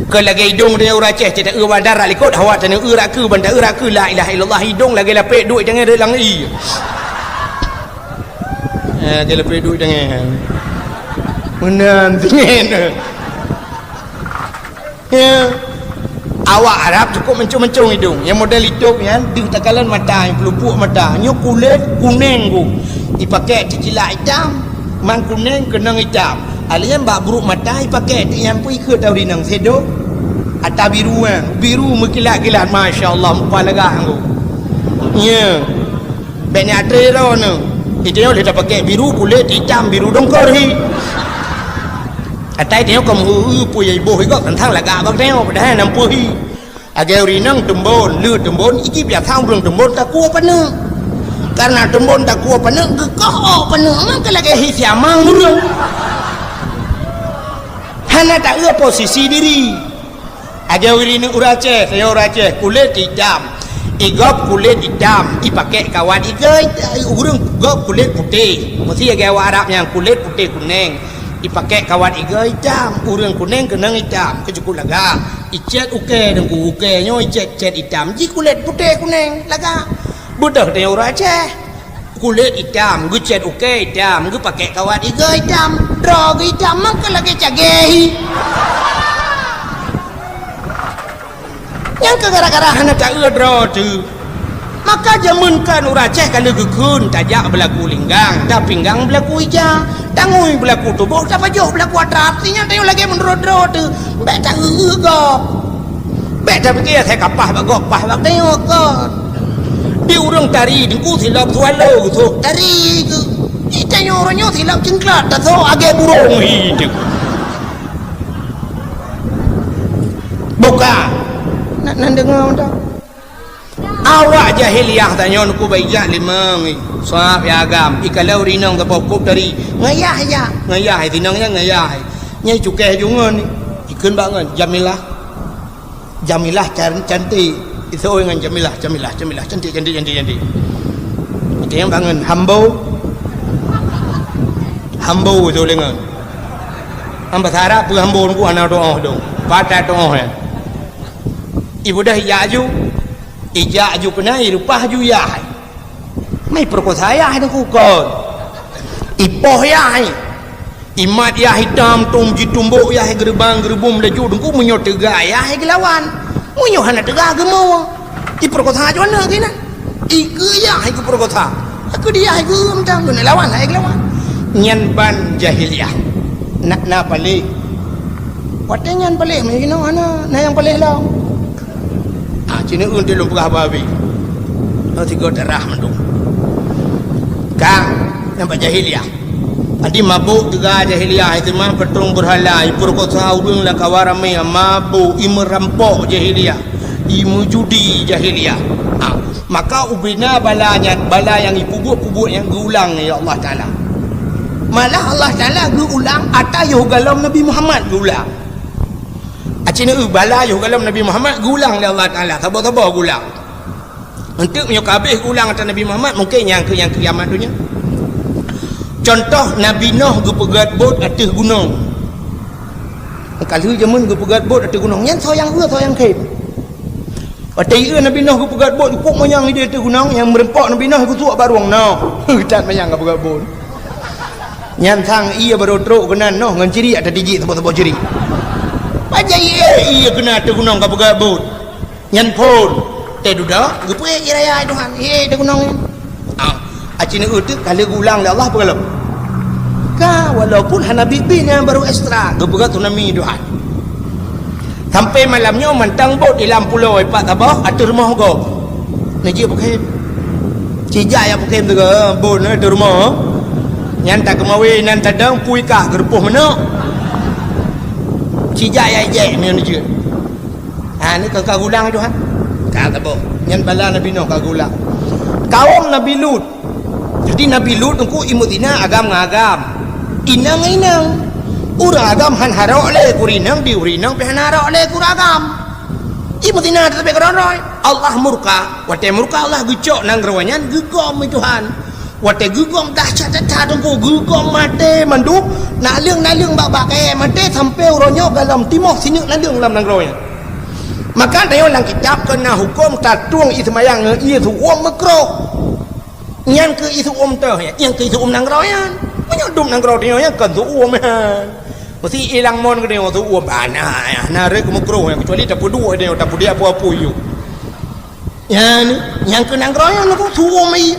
Keu lagèe idong tanyoe ureueng Aceh, cit taeu bak darat likot, awak tanyoe eu rak keue, ban taeu rak keue, la ilaha illallah, idong lagèe lapèk duek tangai lam ie. Eh, lagèe lapèk duek tangai. Meunan, tinggai. Ya. Awak Arab cukup mancong-mancong idong. Nyang model itôb nyan, deuh takalon mata, nyang peulupuk mata. Nyoe kulét kuneng ku. Ipakai teucilak itam, man kuneng keunong itam. Alèh nyan bak brôk mata ipakai, nyang peue ikheun tau rinong sedo. Ata biru, eh, biru meukilat-kilat, masya Allah, meupa lagak ngon. Nya. Bèk nyan atre droeneuh. Di tanyoe lé tapakai biru kulét itam, biru dongkor hi. Atai tanyoe ka meu-eu peue nyang iboh igob teuntang lagak bak tanyoe, padahai hana peue hi. Lagèe ureueng inong teumbon, le teumbon, iji biasa ureueng teumbon takue paneuk. Karena teumbon takue paneuk, geukoh ôk paneuk, meunan keuh lagèe hi siamang ureueng. Hana taeu posisi diri. Lagèe ureueng inong ureueng Aceh, tanyoe ureueng Aceh, kulét itam. Igob kulét itam, ipakai kawat igoe, ureueng gob kulét putéh. Meusi lagèe awak Arab nyang kulét putéh kuneng. Ipakai kawat igoe itam, ureueng kuneng keunong itam, keu cukup lagak. Icèt ukèe teungku, ukèe nyoe icèt-cèt itam, ji kulét putéh kuneng, lagak. Beudôh tanyoe ureueng Aceh. Kulét itam, geucèt ukèe itam, geupakai kawat igoe itam, droe geuh itam, maka lagèe cagèe hi. Nyang keuh gara-gara hana taeu droe teuh. Maka jameun kan ureueng Aceh ka lheueh geukheun tajak beulaku linggang, tapinggang beulaku ija, tangui beulaku tuboh, tapajoh beulaku atra, artinya tanyoe lagèe meunurot droe teuh, bèk taeu-eu gob. Bèk tapike asai kapah bak gob, pah bak tanyoe kon. Di ureueng tari teungku silop swallow geuthok tari geuh. Di tanyoe uroe nyoe silop cingklat tathok lagèe burông hi teuk. Bukan. Nak nan deungoe mantong. Awak jahiliyah tanyoe nukubah ijak limong, sab ya agam, ikalon rinong saboh kop tari. Ngayah ijak, ngayah sinong nyan ngayah. Nyang cukéh jungon, ikheun bak ngon Jamilah. Jamilah can-, cantik. Iseuôt ngon Jamilah, Jamilah, Jamilah, cantik, cantik, cantik, cantik. Itu yang bangun Hambo. Hambo itu lengan. Hamba sarap pun Hambo nunggu anak doa dong. Patah doa ya. Ibu dah ijak aju. Ijak aju kena, irupah aju yah. Mai peurekosa yah nunggu kon. Ipoh yah. Imat yah itam tom jitumbok yah geuribang geuribum laju teungku meunyoe teuga yah geulawan. Meunyoe hana teuga geumo. Ipeurekosa aju aneuk keunan. Ikeue yah ikeu peurekosa. Aku dia aku mantong, kena lawan, hai lawan. Nyan ban jahiliyah. Nak na paléh. Watée nyan paléh, meunoe hana, na nyang paléh lom. Ah, cina un lôn peugah babi. Oh, tiga darah mandum. Ka, nyang ban jahiliyah. Adi mabuk juga jahiliyah, itu mah patung berhala, iperkosa ureuëng lam kawan ramé, mabuk, imeurampok jahiliyah, imujudi jahiliyah. Ha, maka ubena bala nyan, bala nyang ipubuet-pubuet nyan geuulang lé Allah Taala. Malah Allah Taala geuulang ata yoh galom Nabi Muhammad geuulang. Acina eu bala yoh galom Nabi Muhammad geuulang lé Allah Taala, saboh-saboh geuulang. Enteuk meunyoe ka habéh geuulang ata Nabi Muhammad, mungken nyang keu nyang kiamat donya. Contoh, Nabi Noh geupeugét bot ateueh gunong. Ka lheueh jameun geupeugét bot ateueh gunong, nyan soe nyang eu, soe nyang khem. Watée ieu Nabi Noh geupeugét bot, cukup manyang idéh ateueh gunong, nyang meureumpok Nabi Noh geusuak barong noh. That manyang ka peugét bot. Nyan sang ié barô trok keunan noh ngon cirik ata tijik saboh-saboh cirik. Pajan ié, ié keunan ateueh gunong ka peugét bot. Nyan phon. Teududoe, geupeuék jiraya Tuhan. Hé, teugunong nyan. Ah, acina eu teuk ka lheueh geuulang lé Allah peue galom. Ka, walaupun hana biet-biet nyan barô ekstra, geupeugah tsunami Tuhan. Sampai malam nyoe mantong bot di lam pulo ipat saboh ateueh rumoh gob. Neujeuet peukem. Cijak jak peukem teuga, bot ateueh rumoh. Nyan takeumawe nan tadong pui kah geurupoh manok. Cijak jak ijek nyan neujeuet. Ha, ni ka, ka geulang Tuhan. Ka saboh. Nyan bala Nabi Nuh ka geulang. Kaum Nabi Lut. Jadi Nabi Lut teungku imeuzina agam ngon agam. Inong ngon inong. Ureuëng agam han harok lé keu ureuëng inong, di ureuëng inong pih han harok lé keu ureuëng agam. Imeuzina teutabek keudroe-droe. Allah murka. Watée murka Allah geucok nanggroe nyan geugom lé Tuhan. Watée geugom dahsyat that teungku, geugom maté mandum, naleueng-naleueng bak-bak kayée maté sampoe uroe nyoe galom timoh sineuk naleueng lam nanggroe nyan. Maka tanyoe lam kitab keu na huköm tatueng ié seumayang ngon ié seuuem meukroh. Nyan keu ié seuuem teuh, nyan keu ié seuuem nanggroe nyan. Meunyoe dum nanggroe tanyoe nyan kon seuuem nyan. Meusti ilang mon keu tanyoe seuuem bana, na rhot meukroh nyan, kecuali tapeuduek tanyoe, tapeudiak peue-peue yue. Nyan, nyang keu nanggroe nyan neukeu seuuem ié.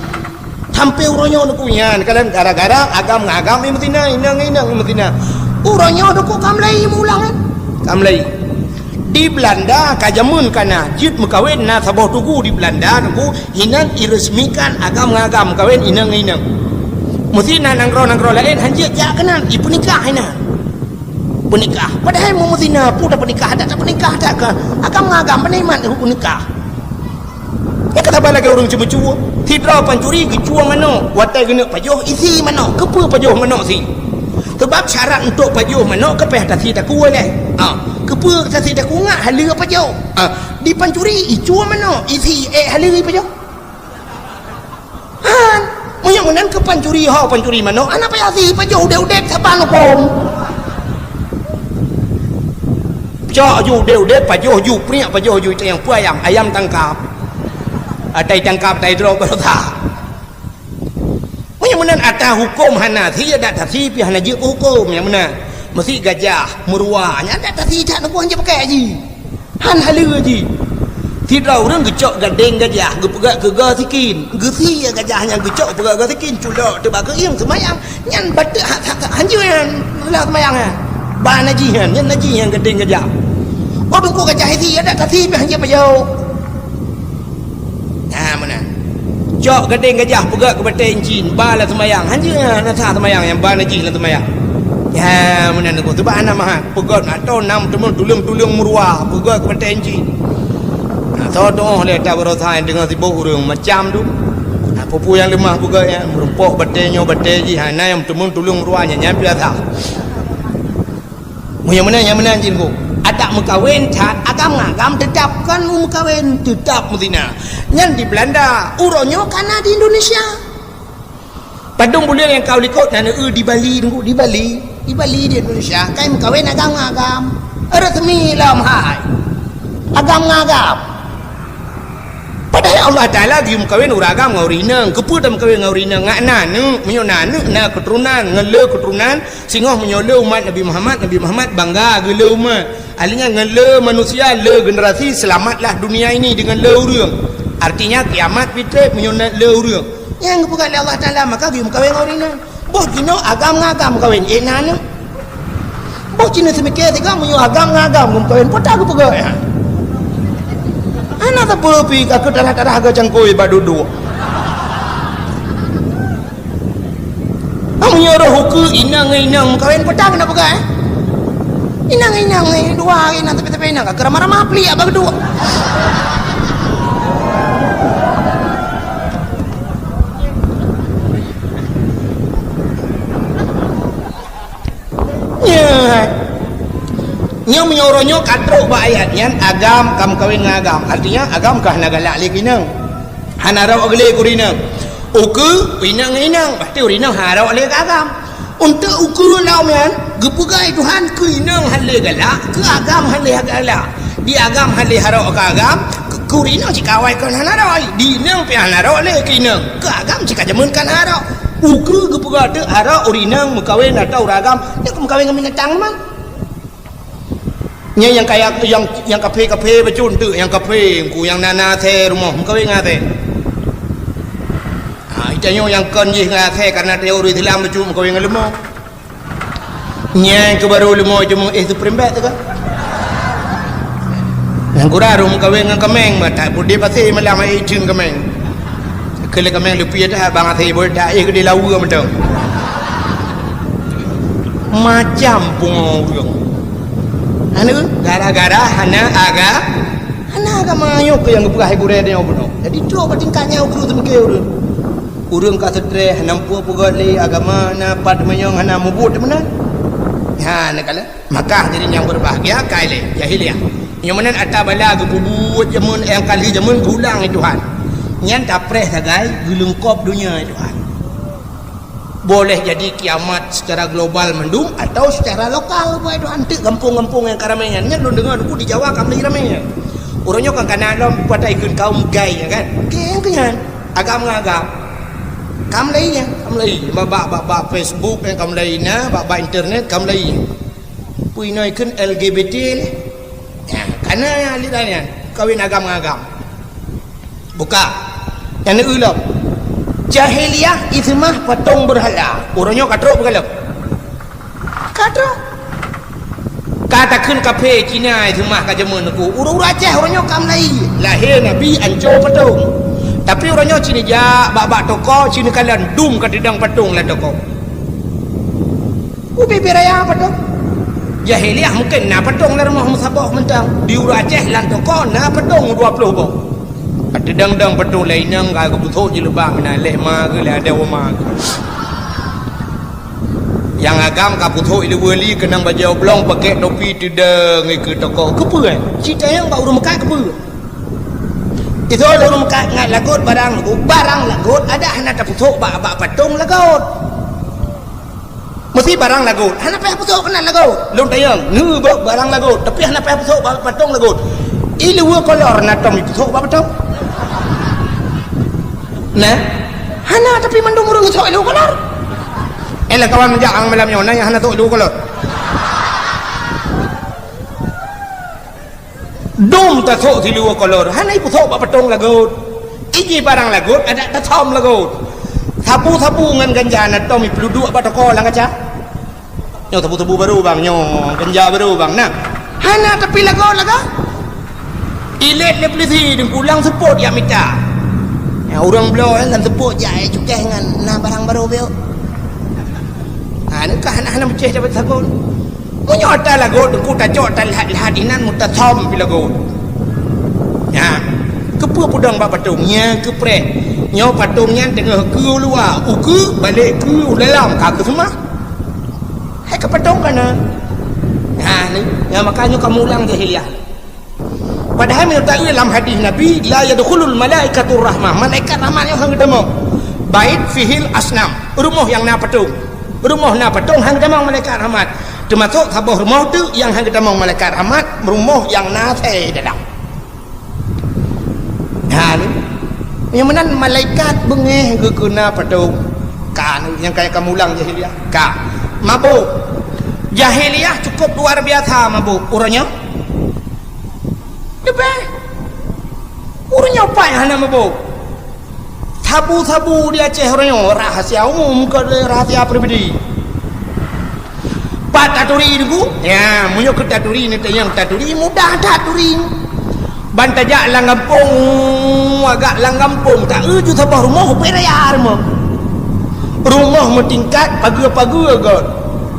Sampoe uroe nyoe neukeu nyan, kalon gara-gara agam ngon agam imeuzina, inong ngon inong imeuzina. Uroe nyoe neukeu ka mulai meuulang, eh. Ka mulai. Di Belanda ka jameun ka na, jeuet meukawen na saboh tugu di Belanda neukeu, inan iresmikan agam ngon agam, kawen inong ngon inong. Meusti na nanggroe-nanggroe laén han jeuet jak keunan, ipeunikah inan. Peunikah. Padahai meumeutina peue tapeunikah, adak tapeunikah, adak ka agam ngon agam peunikmat peunikah. Nyan ka saban lagée ureuëng ceumeucue. Sidroe pancuri geucue manok, watée geuneuk pajoh isi manok. Keupeue pajoh manok si? Sabab syarat untuk pajoh manok keu pih tasi takue lé. Ha, keupeue tasi takue ngat haleue pajoh? Ha, di pancuri icue manok, isi ék haleue pajoh. Han, meunyoe meunan keu pancuri ho, pancuri manok, hana payah si pajoh udeb-udeb saban huköm. Cok ju udeb-udeb, pajoh ju priek, pajoh ju itayang peue ayam, ayam tangkap. Atai tangkap, atai droe beurasa. Meunyoe meunan ata huköm hana si, adak tasi pih hana jeuet keu huköm nyang meunan. Meusti gajah, meuruwa, nyan adak tasi that neubuang jeuet pakai ji. Han haleue ji. Sidroe ureuëng geucok gadeng gajah, geupeugah keu goe sikin. Geusie gajah nyan geucok peugah goe sikin, culok teuba keuieng seumayang. Nyan bateuk hak, hak, hak hanjeuet nyan. Salah seumayang nyan. Ba najih nyan, nyan najih nyan gadeng gajah. Oh, teungku gajah isi, adak tasi pih hanjeuet pajoh. Ha, meunan. Cok gadeng gajah peugét keu batée incin, ba lam seumayang. Hanjeuet na sah seumayang nyang ba najih lam seumayang. Ha, meunan teungku. Subhanallah. Peugét atau nam teumon tuleueng-tuleueng meuruwa, peugét keu batée incin. Ha, soe tuoh lé ata baroesa nyang deungoe sibok ureuëng macam tu. Ha, peue-peue nyang leumah peugét nyan, meurumpok batée nyoe batée jih, ha, na nyang teumon tuleueng meuruwa nyan, nyan biasa. Meunyoe meunan, nyang meunan jih teungku. Adak meukawen that agam ngon agam teutab kon meukawen, teutab meuzina. Nyan di Belanda, uroe nyoe ka na di Indonesia. Padum buleuen nyang ka u likot na neu di Bali teungku, di Bali. Di Bali di Indonesia, kai meukawen agam ngon agam. Resmi lom hai. Agam ngon agam. Padahai Allah Taala geumeukawen ureuëng agam ngon ureuëng inong. Keupeue tameukawen ngon ureuëng inong? Ngat na aneuk, meunyoe na aneuk na keuturonan, ngon le keuturonan, singoh meunyoe le umat Nabi Muhammad, Nabi Muhammad bangga geu le umat. Ahli nyan ngon le manusia, le generasi, selamatlah dunia ini dengan le ureuëng. Artinya kiamat pih treb meunyoe na le ureuëng. Nyang geupeugah lé Allah Taala, maka geuyue meukawen ngon ureueng inong. Boh jinoe agam ngon agam meukawen, eh, na nyoe. Boh jinoe seumiké sigoe meunyoe agam ngon agam meukawen, peue ta geupeugah, ya? Hana sapeue pi ka keu tarah-tarah hareuga cangkôi bak dudoe. Meunyoe roh ukeue inong ngon inong meukawen, peue ta keuneuk peugah, eh? Inong ngon inong, eh, dua inong tapi-tapi inong ka keu ramah-ramah pliek bak dudoe. Nyan. Nyoe meunyoe uroe nyoe ka trok bak ayat nyan, agam ka meukawen ngon agam. Artinya, agam ka hana galak lé keu inong. Hana rhot lé keu ureueng inong. Ukeue, inong ngon inong. Berarti ureueng inong hana rhot lé keu agam. Untuk ukeue lom nyan, geupeugah Tuhan keu inong hana lé galak, keu agam hana lé galak. Di agam hana lé harok keu agam, keu, keu ureueng inong cit ka awai kon hana rhot. Di inong pih hana rhot lé keu inong. Keu agam cit ka jameun kan harok. Ukeue geupeugah teuk harok ureueng inong meukawen atau ureueng agam, nyoe ka meukawen ngon binatang memang. Nyan nyang kaya, nyang, nyang kaphé-kaphé bacut teuk, nyang kaphé, engku nyang na, na asèe rumoh, meukawen ngon asèe. Ha, geutanyoe nyang kon jih ngon asèe, karena tanyoe ureueng Islam bacut meukawen ngon leumo. Nyan keuh barô leumo jeuet meuéh Supreme Bet teuh ka. Nyang kurang rhot meukawen ngon kaméng, bah that beudé pasé malam hai iceung kaméng. Keu lé kaméng leupie that bang asèe beuet that éh keudéh laweue mantong. Macam pungo ureueng. Hana, gara-gara hana aga-, hana agama nyoe keuh nyang geupeugah hai gurèe tanyoe bunoe. Jadi trok bak tingkat nyan ukeue seumiké ureueng. Ureueng ka seutreh, hana muphom peugöt lé agama, na pat meunyoe hana mubuet meunan. Ha, neukalon. Maka hadirin yang berbahagia, ka ilèe jahiliyah. Nyoe meunan ata bala geupeubuet jameun nyang ka lheueh jameun geulang lé Tuhan. Nyan tapreh sagai geuleungkop donya lé Tuhan. Boleh jadi kiamat secara global mandum atau secara lokal, buat Tuhan teuk gampông-gampông nyang ka ramè nyan. Nyan lôn deungö teungku di Jawa ka mulai ramè nyan. Uroe nyoe kan kana lom patai kheun kaum gay nyan kan. Gay nyan keu nyan. Agam ngon agam. Ka mulai nyan, ka mulai. Bak, bak, bak, bak Facebook nyan ka mulai na, bak, bak internet ka mulai nyan. Peue inoe kheun L G B T lé. Nyan, kana nyan aliran nyan, kawin agam ngon agam. Buka. Nyang neueu lom. Jahiliyah iseumah patong beurhala. Uroe nyoe ka trok beugalom. Ka trok. Ka takheun kaphé Cina iseumah ka jameun teungku. Ureueng-ureueng Aceh uroe nyoe ka mulai. Lahé Nabi ancô patong. Tapi uroe nyoe ci neujak bak-bak toko, ci neukalon dum ka teudong patong lam toko. Ubé raya patong. Jahiliyah mungken na patong lam rumoh meusaboh mantong. Di ureueng Aceh lam toko na patong dua ploh boh. Ka teudong-dong patong lé inong ka geupeusok jilbab meunan lé ma geuh lé adoe ma geuh. Nyang agam ka peusok ileue li keunong bajèe oblong pakèk topi teudong ikeue toko. Keupeue? Ci tanyong bak ureueng meukat keupeue? Iseuôt ureueng meukat ngat lagot barang lagot, barang lagot adak hana tapeusok bak, bak patong lagot. Meusti barang lagot, hana payah peusok keunan lagot. Lôn tanyong, neu bak barang lagot, tapi hana payah peusok bak patong lagot. Ileue kolor na tom ipeusok bak patong? Nah, hana, tapi mandum ureueng sok ileue kolor. Eh, lakawan meujak ang malam nyoe, na nyang hana sok ileue kolor. Dum tasok siluweue kolor, hana ipeusok bak patong lagot. Iji barang lagot, adak tasom lagot. Sabu-sabu ngon ganja na tom ipeuduek bak toko lam kaca. Nyoe sabu-sabu barô bang, nyoe ganja barô bang, na. Hana tapi lagot-lagot. Ilét lé peulisi deungon pulang seupôt jak mita. Ya, ureueng bloe lam seupôt jak, eh, cukéh ngon na barang barô beuh. Ha, neuka hana-hana meucéh dapat sagon. Meunyoe ata lagot, teungku tacok ata lhat-lhat inan meutasom pi lagot. Nyan, keupeue peudong bak patong? Nyan keupreh. Nyoe patong nyan teungoh keu u luwa, ukeue balek keu u dalam, ka keuseumah. Hai ka patong kana. Nyan, nyan maka nyoe kamoe ulang jahiliyah. Padahai meunyoe taeu lam hadis Nabi, "La yadkhulul malaikatur rahmah," malaikat rahmat nyoe han geutamong. "Bait fihil asnam," rumoh nyang na patong. Rumoh na patong han geutamong malaikat rahmat. Teumasok saboh rumoh teuk nyang han geutamong malaikat rahmat, rumoh nyang na asèe dalam. Ha, ni. Nyang meunan malaikat beungéh geukeuna patong. Ka, ni, nyang kaya kamoe ulang jahiliyah. Ka. Mabök. Jahiliyah cukup luar biasa mabök. Uroe nyoe? Leubeh. Ureueng nyoe pat hana mabök. Sabu-sabu di Aceh uroe nyoe rahsia umum, kon lé rahsia pribadi. Pat taturi Teungku? Ya, meunyoe keu taturi, neutanyong taturi, mudah that turi. Ban tajak lam gampông, agak lam gampông, taeu ju saboh rumoh, pih raya rumoh. Rumoh meutingkat, pageue-pageue göt.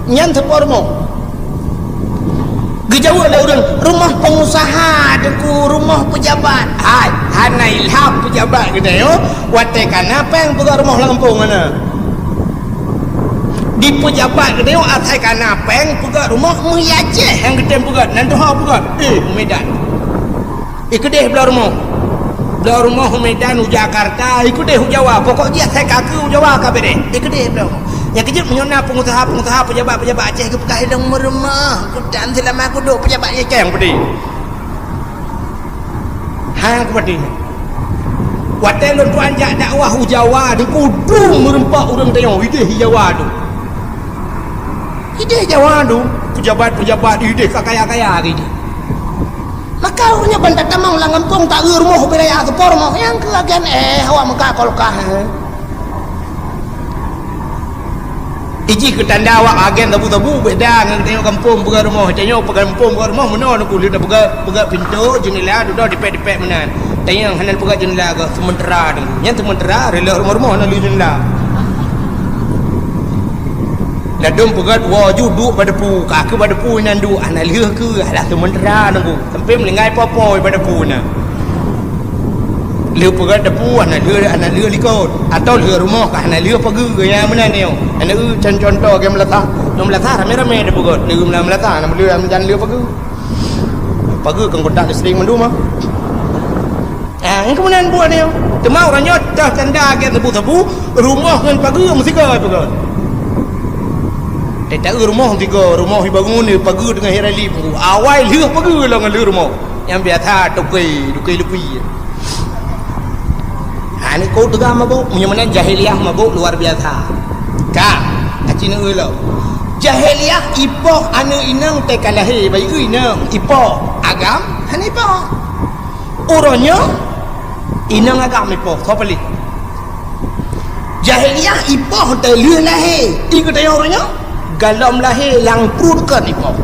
Nyan saboh rumoh. Geujaweueb lé ureuëng, "Rumoh pengusaha, Teungku, rumoh pejabat." Hai, hana ilham pejabat geutanyoe, watée kana péng peugöt rumoh lam gampông hana. Di pejabat geutanyoe asai kana péng peugöt rumoh, meuhi Aceh nyang geutem peugöt, nan tuha peugöt. Eh, Medan. Ikeudeh bloe rumoh. Bloe rumoh u Medan, u Jakarta, ikeudeh u Jawa. Pokok jih asai ka keu u Jawa ka beudeh. Ikeudeh bloe rumoh. Nyang keujeuet meunyoe na pengusaha-pengusaha, pejabat-pejabat Aceh geupeugah ilong meurumoh. Kutan seulama kuduek pejabat Aceh nyang peudeh. Hang kupeudeh. Watée lôn tuan jak dakwah u Jawa, di kudu meureumpok ureuëng tanyoe, ideh i Jawa tu. Ideh Jawa tu, pejabat-pejabat ideh ka kaya-kaya gitu. Maka ureuëng nyan ban tatamong lam gampông, taeu rumoh, beu raya seupôt rumoh, nyang keu agen, eh, awak meuka kolkah, eh. Iji keu tanda awak agen sabu-sabu, beda ngon tanyoe gampông peugah rumoh, tanyoe peugah gampông peugah rumoh, meunoe Teungku, lheueh peugah, peugah pintoe, jeundela, dudoe dipek-dipek meunan. Tanyoe hana peugah jeundela, geuh seumeutera Teungku. Nyan seumeutera, reuloh rumoh-rumoh na lheueh jeundela. Ladôm peugah woe ju duek bak depu, ka keu bak depu inan duek, hana lheueh keu, alah seumeutera Teungku. Sampai meuninggai po-po bak depu na. Lheueh peugöt depu hana lheueh, hana lheueh likot. Atawa lheueh rumoh ka hana lheueh pageue, nyang meunan nyoe. Hana eu con-, contoh lagèe meulasah. Nyoe meulasah ramé-ramé tapeugöt. Lheueh meulasah, hana lheueh, hana lheueh pageue. Pageue kon kontak listrik mandum ah. Ah, nyang keumeunan buet nyoe. Teuma uroe nyoe teuh tanda lagèe sabu-sabu, rumoh ngon pageue meusigoe peugöt. Teuta rumoh meusigoe, rumoh ibangun, pageue teungoh irali. Awai lheueh pageue lom ngon lheueh rumoh. Nyang biasa toke, toke lupi. Ha, nyoe kok teuga mabök, meunyoe meunan jahiliyah mabök luar biasa. Ka, aci neueu lom. Jahiliyah ipoh aneuk inong teuka lahé, bayeue inong ipoh, agam hana ipoh. Uroe nyoe inong agam ipoh, soe paléh? Jahiliyah ipoh teuh lheueh lahé, di geutanyoe uroe nyoe galom lahé lam pruet kon ipoh.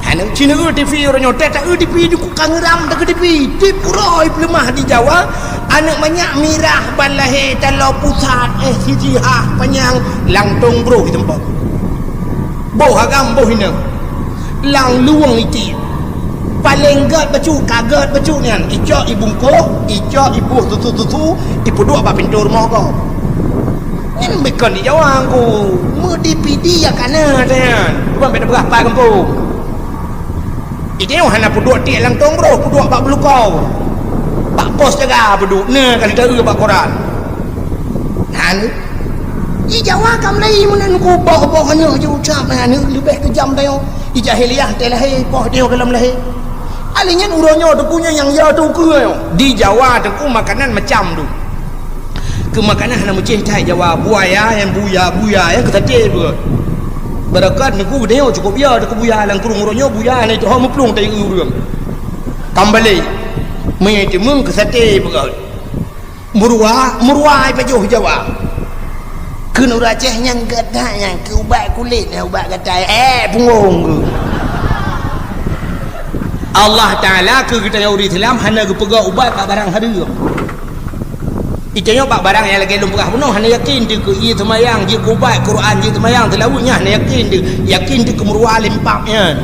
Aneuk ci neueu tivi uroe nyoe, teuta eu tivi di ku kangeram teuh keu tivi, tiep uroe peuleumah di Jawa, aneuk manyak mirah ban lahé taloe pusat, eh, sijih ah panyang, langtong broh iteumpok. Boh agam boh inong. Lam luwong itiek. Paleng gèt bacut, ka gèt bacut nyan, icok ibungkôh, icok iboh susu-susu, ipeuduek bak pintoe rumoh gob. Nyan bukon di Jawa ngku, meudipidi ya kana nyan. Cuba bèk tapeugah pai gampông. Ide nyoe hana peuduek tiek lam tong broh, peuduek bak beulukau. Bak pos jaga peuduek, na ka lheueh taeu bak koran. Nyan, di Jawa ka mulai meunan ku boh-boh aneuk ju ucap aneuk leubeh keujam tanyoe. Di jahiliyah teuh lahé, poh tanyoe galom lahé. Alèh nyan uroe nyoe teungku nyoe nyang ya teungku nyoe. Di Jawa teungku makanan macam tu. Keu makanan hana meucéh that Jawa, buaya nyang buya, buya nyang keu saté beureukat. Beureukat teungku geutanyoe cukôp ya teungku buya lam krueng uroe nyoe buya na itu ho meuplueng tai ureueng. Kambalé. Mie timeung keu saté beureukat. Meuruwa, meuruwa ipajoh Jawa. Kheun ureueng Aceh nyang gèt that nyan keu ubat kulét nyan ubat gatai. Eh, punggong keu. Allah Taala keu geutanyoe ureueng Islam hana geupeugah ubat bak barang hareuem. Itanyoe bak barang nyang lagèe lôn peugah bunoe hana yakin teuh keu ie seumayang, jeuet keu ubat, Quran jeuet seumayang, seulaweuet nyan hana yakin teuh. Yakin teuh keu meuruwa lempap nyan.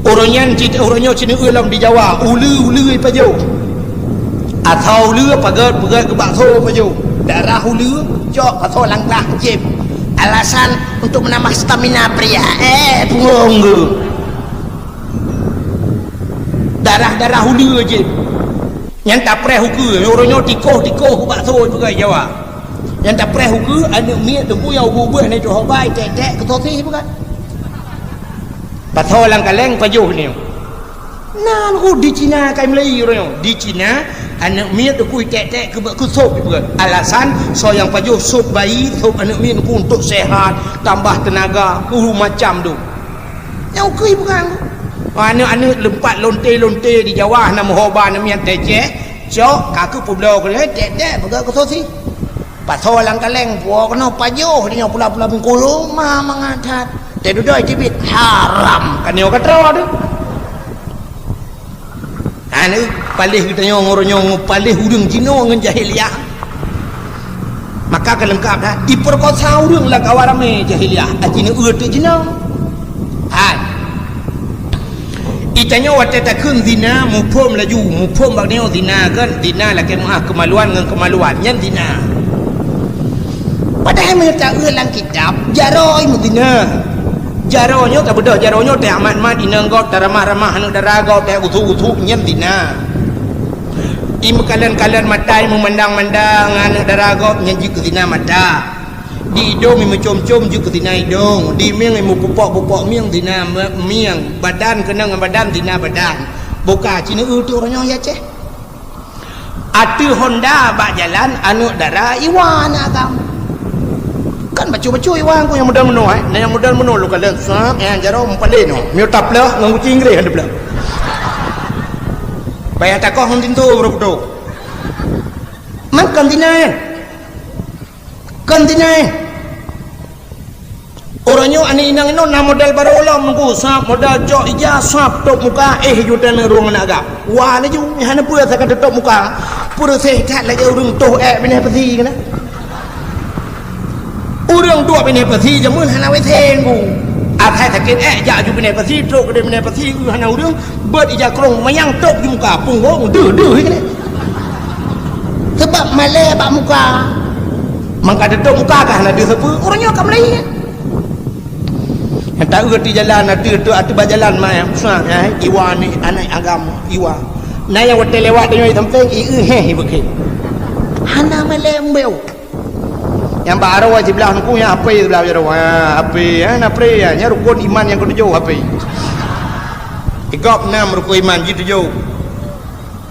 Uroe nyan cit, uroe nyoe ci neueu lom di Jawa, uleue-uleue ipajoh. Asoe uleue pagèt, peugèt keu bakso ipajoh. Darah uleue cok bakso lam glah jieb. Alasan untuk menambah stamina pria. Eh, punggong keu. Darah-darah uleue jieb. Nyan tapreh ukeue, uroe nyoe tikoh-tikoh keu bakso peugah Jawa. Nyan tapreh ukeue, aneuk miet teungku nyang ubeut-ubeut hana jiteuhobai, tek-tek keu sosis peugah. Pasoe lam kaleng pajoh nyoe. Na ku di Cina kai meulai uroe nyoe. Di Cina, aneuk miet teungku itek-tek keu, keu sop peugah. Alasan, soe nyang pajoh sop bayi, sop aneuk miet teungku untuk sehat, tambah tenaga, keu macam tu. Nyang ukeue peugah. Aneuk-aneuk leumpat lonte-lonte di Jawa, na meuhoba, na miet teuceh, cok, ka keuh peubloe keu lhèe, tek-tek, peugah keu sosi. Pasoe lam kaleng, puwoe keunoe, pajoh, di nyoe pula-pula bungkulu, ma mangat that. Teududoe cibit, haram, ka nyoe ka troe teuh. Aneuk paléh geutanyoe ngon uroe nyoe, paléh ureueng jinoe ngon jahiliyah. Maka ka leungkap dah, jipeurkosa ureueng lam kawan ramé jahiliyah, aci neu-eu teuk jinoe. Hai. Geutanyoe watèe takheun zina, muphom laju, muphom bak nyoe zina kan, zina lakèe meu'ah keumaluan ngon keumaluan, nyan zina. Padahai meunyoe ta-eu lam kitab, jaroe meuzina. Jaroe nyoe tabeudôh, jaroe nyoe teumat-mat inong gob, taramah-ramah aneuk dara gob, teugusu-gusu, nyan zina. Imeukalon-kalon mata, imeumandang-mandang aneuk dara gob, nyan jeuet keu zina mata. Di idông imeucôm-côm jeuet keu zina idông, di mieng imeupupok-pupok mieng zina me-, mieng, badan keunong ngon badan zina badan. Boh ka ci neu-eu teuk uroe nyoe ya ceh. Ateueh honda bak jalan aneuk dara iwa aneuk agam. Kan bacut-bacut iwa ku nyang model meunoe, eh. Nah, nyang model meunoe lôn kalon, sat, nyang jaroe meupaléh nyoe. Miyueb tapleuh ngon guci Inggréh han tapleuh. Payah takoh ngon tinto baru putôh. Man kon zina, eh. Kon zina, eh. Uroe nyoe aneuk inong inoe na model barô lom nungku, sab model cok ija, sab tôp muka, eh, ju taneuk rueng aneuk agam. Wa laju, hana peue asai ka teutôp muka. Peureuseh that lagèe ureueng toh èk binéh peusi keunan. Ureueng duek binéh peusi jameun hana WC nungku. Asai sakét èk jak ju binéh peusi, trok keudeh binéh peusi, eu hana ureueng, beuet ija krông manyang tôp di muka, punggong deuh-deuh keunan. Sabab malèe bak muka. Mangka teutôp muka ka hana deuh sapeue, uroe nyoe ka mulai. Nyang ta-eu di jalan, ateueh, ateueh, ateueh bak jalan, mai, usah, eh, iwa ni, aneuk agam, iwa. Na nyang watèe lewat tanyoe sampéng, i-eu, heh, i beukhe. Hana malèe embeu. Nyang bak aroe siblah nungku nyang hapé siblah jaroe. Ha, hapé, ha, na pre, ha. Nyan rukon iman nyang keutujôh hapé. Di gob nam rukon iman jih tujôh.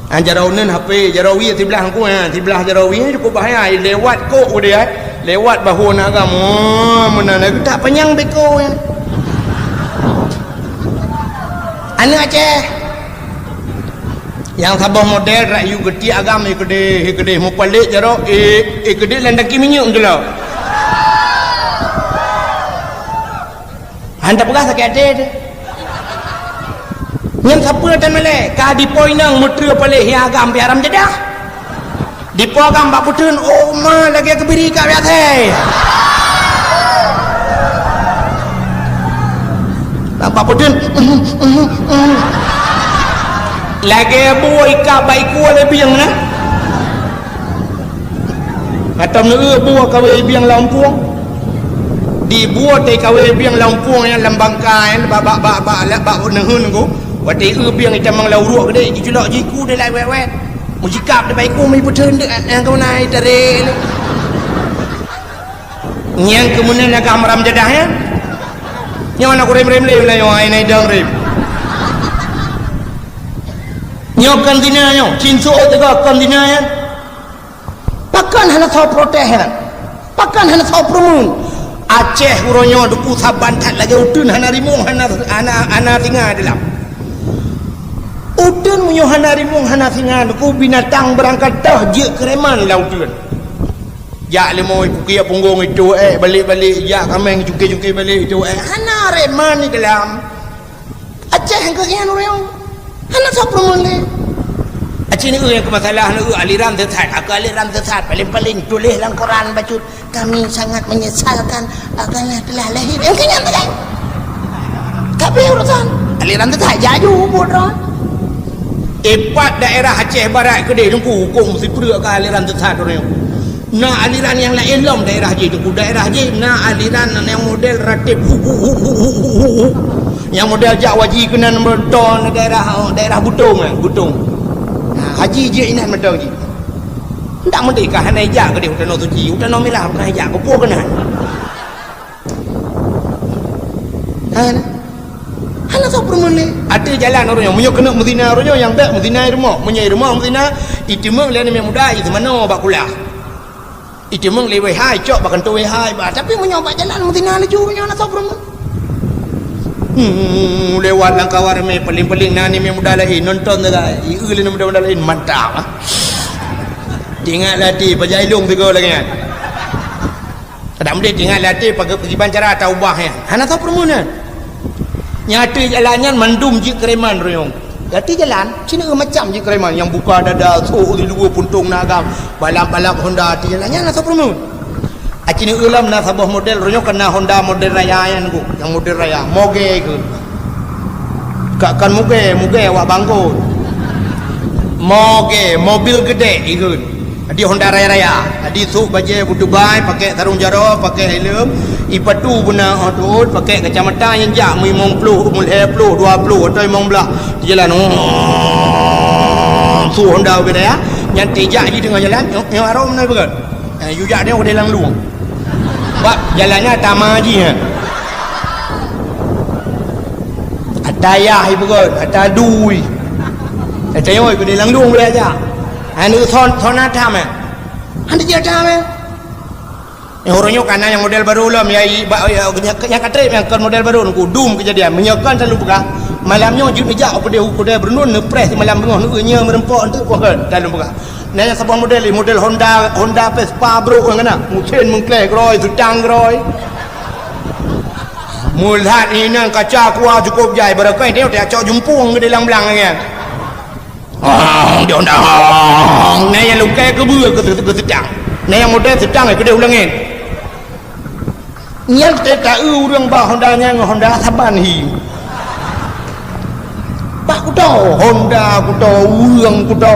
Ha, jaroe uneun hapé, jaroe wie siblah nungku, ha, siblah jaroe wie cukôp bahaya. Lewat kok udeh, ha. Lewat bahu aneuk agam. Oh, meunan lagèe tak panyang beko, ha. Aneuk Aceh. Nyang saboh model rak yue geutiek agam, eh keudeh, eh keudeh mupalek jaroe, eh, eh keudeh lam daki minyeuk teulo. Han tapeugah sakét até teuh. Nyan sapeue tan malèe, ka dipo inong meutreue paleh nyang agam pih haram jadah. Dipo agam bak peuteun, oh ma lagèe keubiri ka biasa. Bak peuteun, lagèe bue ikab bak iku lé bieng na. Atau neu bue kawé bieng lam pueng. Di bue teuh kawé bieng lam pueng nyan lam bangka nyan bak, bak, bak, bak, bak, bak neuheun ku. Watèe eu bieng itamong lam uruek keudeh, jiculok jiku dilai wet-wet. Mujikab dibai ku mi peuteun deuk nyang keumeunan ai tarek. Nyang keumeunan agam haram jadah nyan. Nyoe na kurem-rem lé ulah nyoe ai nai dang rem. Nyoe kon zina nyoe, cin suok teuga kon zina nyan. Pakon hana soe protes nyan? Pakon hana soe peureumeun? Aceh uroe nyoe duku saban that lagèe uteuen hana rimueng, hana, hana, hana singa di lam. Uteuen meunyoe hana rimueng, hana singa, duku binatang beurangkat toh jeuet keu reman lam uteuen. Jak leumo ipukiek punggong itu, eh, balek-balek, jak kameng cuke-cuke balek itu, eh, hana reman di dalam. Aceh nyang keuhian ureueng. Hana soe peureumeun lé. Aceh neu nyang keu masalah neu aliran sesat. Aku aliran sesat. Paling-paling tuléh lam koran bacut, "Kami sangat menyesalkan agama telah lahir." Yang keuhian tu kan? Tapi urusan aliran sesat jaju buat ron. Ipat daerah Aceh Barat keudeh nungku hukum sipeureuek ka aliran sesat ureueng. Na aliran nyang laén lom daerah jih tu. Daerah jih na aliran nyang model ratib hu, hu, hu. Nyang model jak waji keunan meuton daerah, daerah Butong, eh, Butong. Ha, haji jih inan mantong jih. Ndak meuti ka hana ijak keudeh u Tanoh Suci, u Tanoh Mirah bukan ijak, keupeue keunan. Hana. Hana soe peureumeun lé. Ateueh jalan ureueng nyoe, meunyoe keuneuk meuzina ureueng nyoe nyang bèk meuzina i rumoh. Meunyoe i rumoh meuzina, iteumeung lé aneuk muda, iseumanoe bak kulah. Iteumeung lé W H, icok bak kantô W H, bah. Tapi meunyoe bak jalan meuzina laju ureueng nyoe hana soe peureumeun. Hmm, lewat lam kawan ramé, paléng-paléng na aneuk muda laén nonton sagai. Ieu lé aneuk muda laén, mantap, ah. Teuingat lam até, pajan ilong sigoe lagèe nyan. Kadang meunan teuingat lam até, pagi-, pakiban cara taubah nyan. Hana soe peureumeun nyan. Nyang ateueh jalan nyan mandum jeuet keureman roh nyoe. Di ateueh jalan, sineuk macam jeuet keureman. Nyang buka dada, sôk di luwa, puntông na agam, balap-balap Honda ateueh jalan nyan, hana soe peureumeun. Aci neueu lom na saboh model, roh nyoe ka na Honda model raya nyan, nyang model raya, mogè ikheun. Ka, kon mugè, mugè awak bangkot. Mogè, mobil geudek ikheun. Jadi Honda raya-raya. Jadi sôk bajèe beutubai, pakèk sarông jaroe, pakèk helm, ipatu beuna 'oh teuôt, pakèk kacamata nyang jak meulimong ploh, meulhèe ploh, dua ploh atau limong blah. Di jalan, sôk Honda ubé raya, nyan tijak jih teungoh jalan, nyoe, nyoe arôm na peugah. Eh, yue jak nyoe keudéh lam lueng. Bak jalan nyan tama jih, eh. Ata yah ipeugöt, ata dui. Ata yoi keudéh lam lueng boleh jak. Aneuk son, son atam, eh. Aneuk jih atam, eh. Eh, uroe nyoe ka na nyang model barô lom, ya, i, ba, ya, nyang, nyang ka trép nyang kon model barô, nungku dum keujadian. Meunyoe kon selalu peugah, malam nyoe jeuet neujak u keudéh, u keudéh Beureunuen, neupreh simalam beungoh, neueu nyoe meureumpok, enteuk kon, selalu peugah. Na nyang saboh model, model Honda, Honda Vespa brôk nyan na. Meusén meungkleh groi, seutang groi. Meulat inan kaca kuah cukôp jai, barokon teuh tacok jumpung keudéh lam blang nyan. Ong, di Honda, ong. Na nyang lungkai keubeue keu, keu seutang. Na nyang model seutang keudéh u langét. Nyan teuh taeu ureueng bak Honda nyan ngon Honda saban hi. Bak kuto, Honda kuto, ureueng kuto.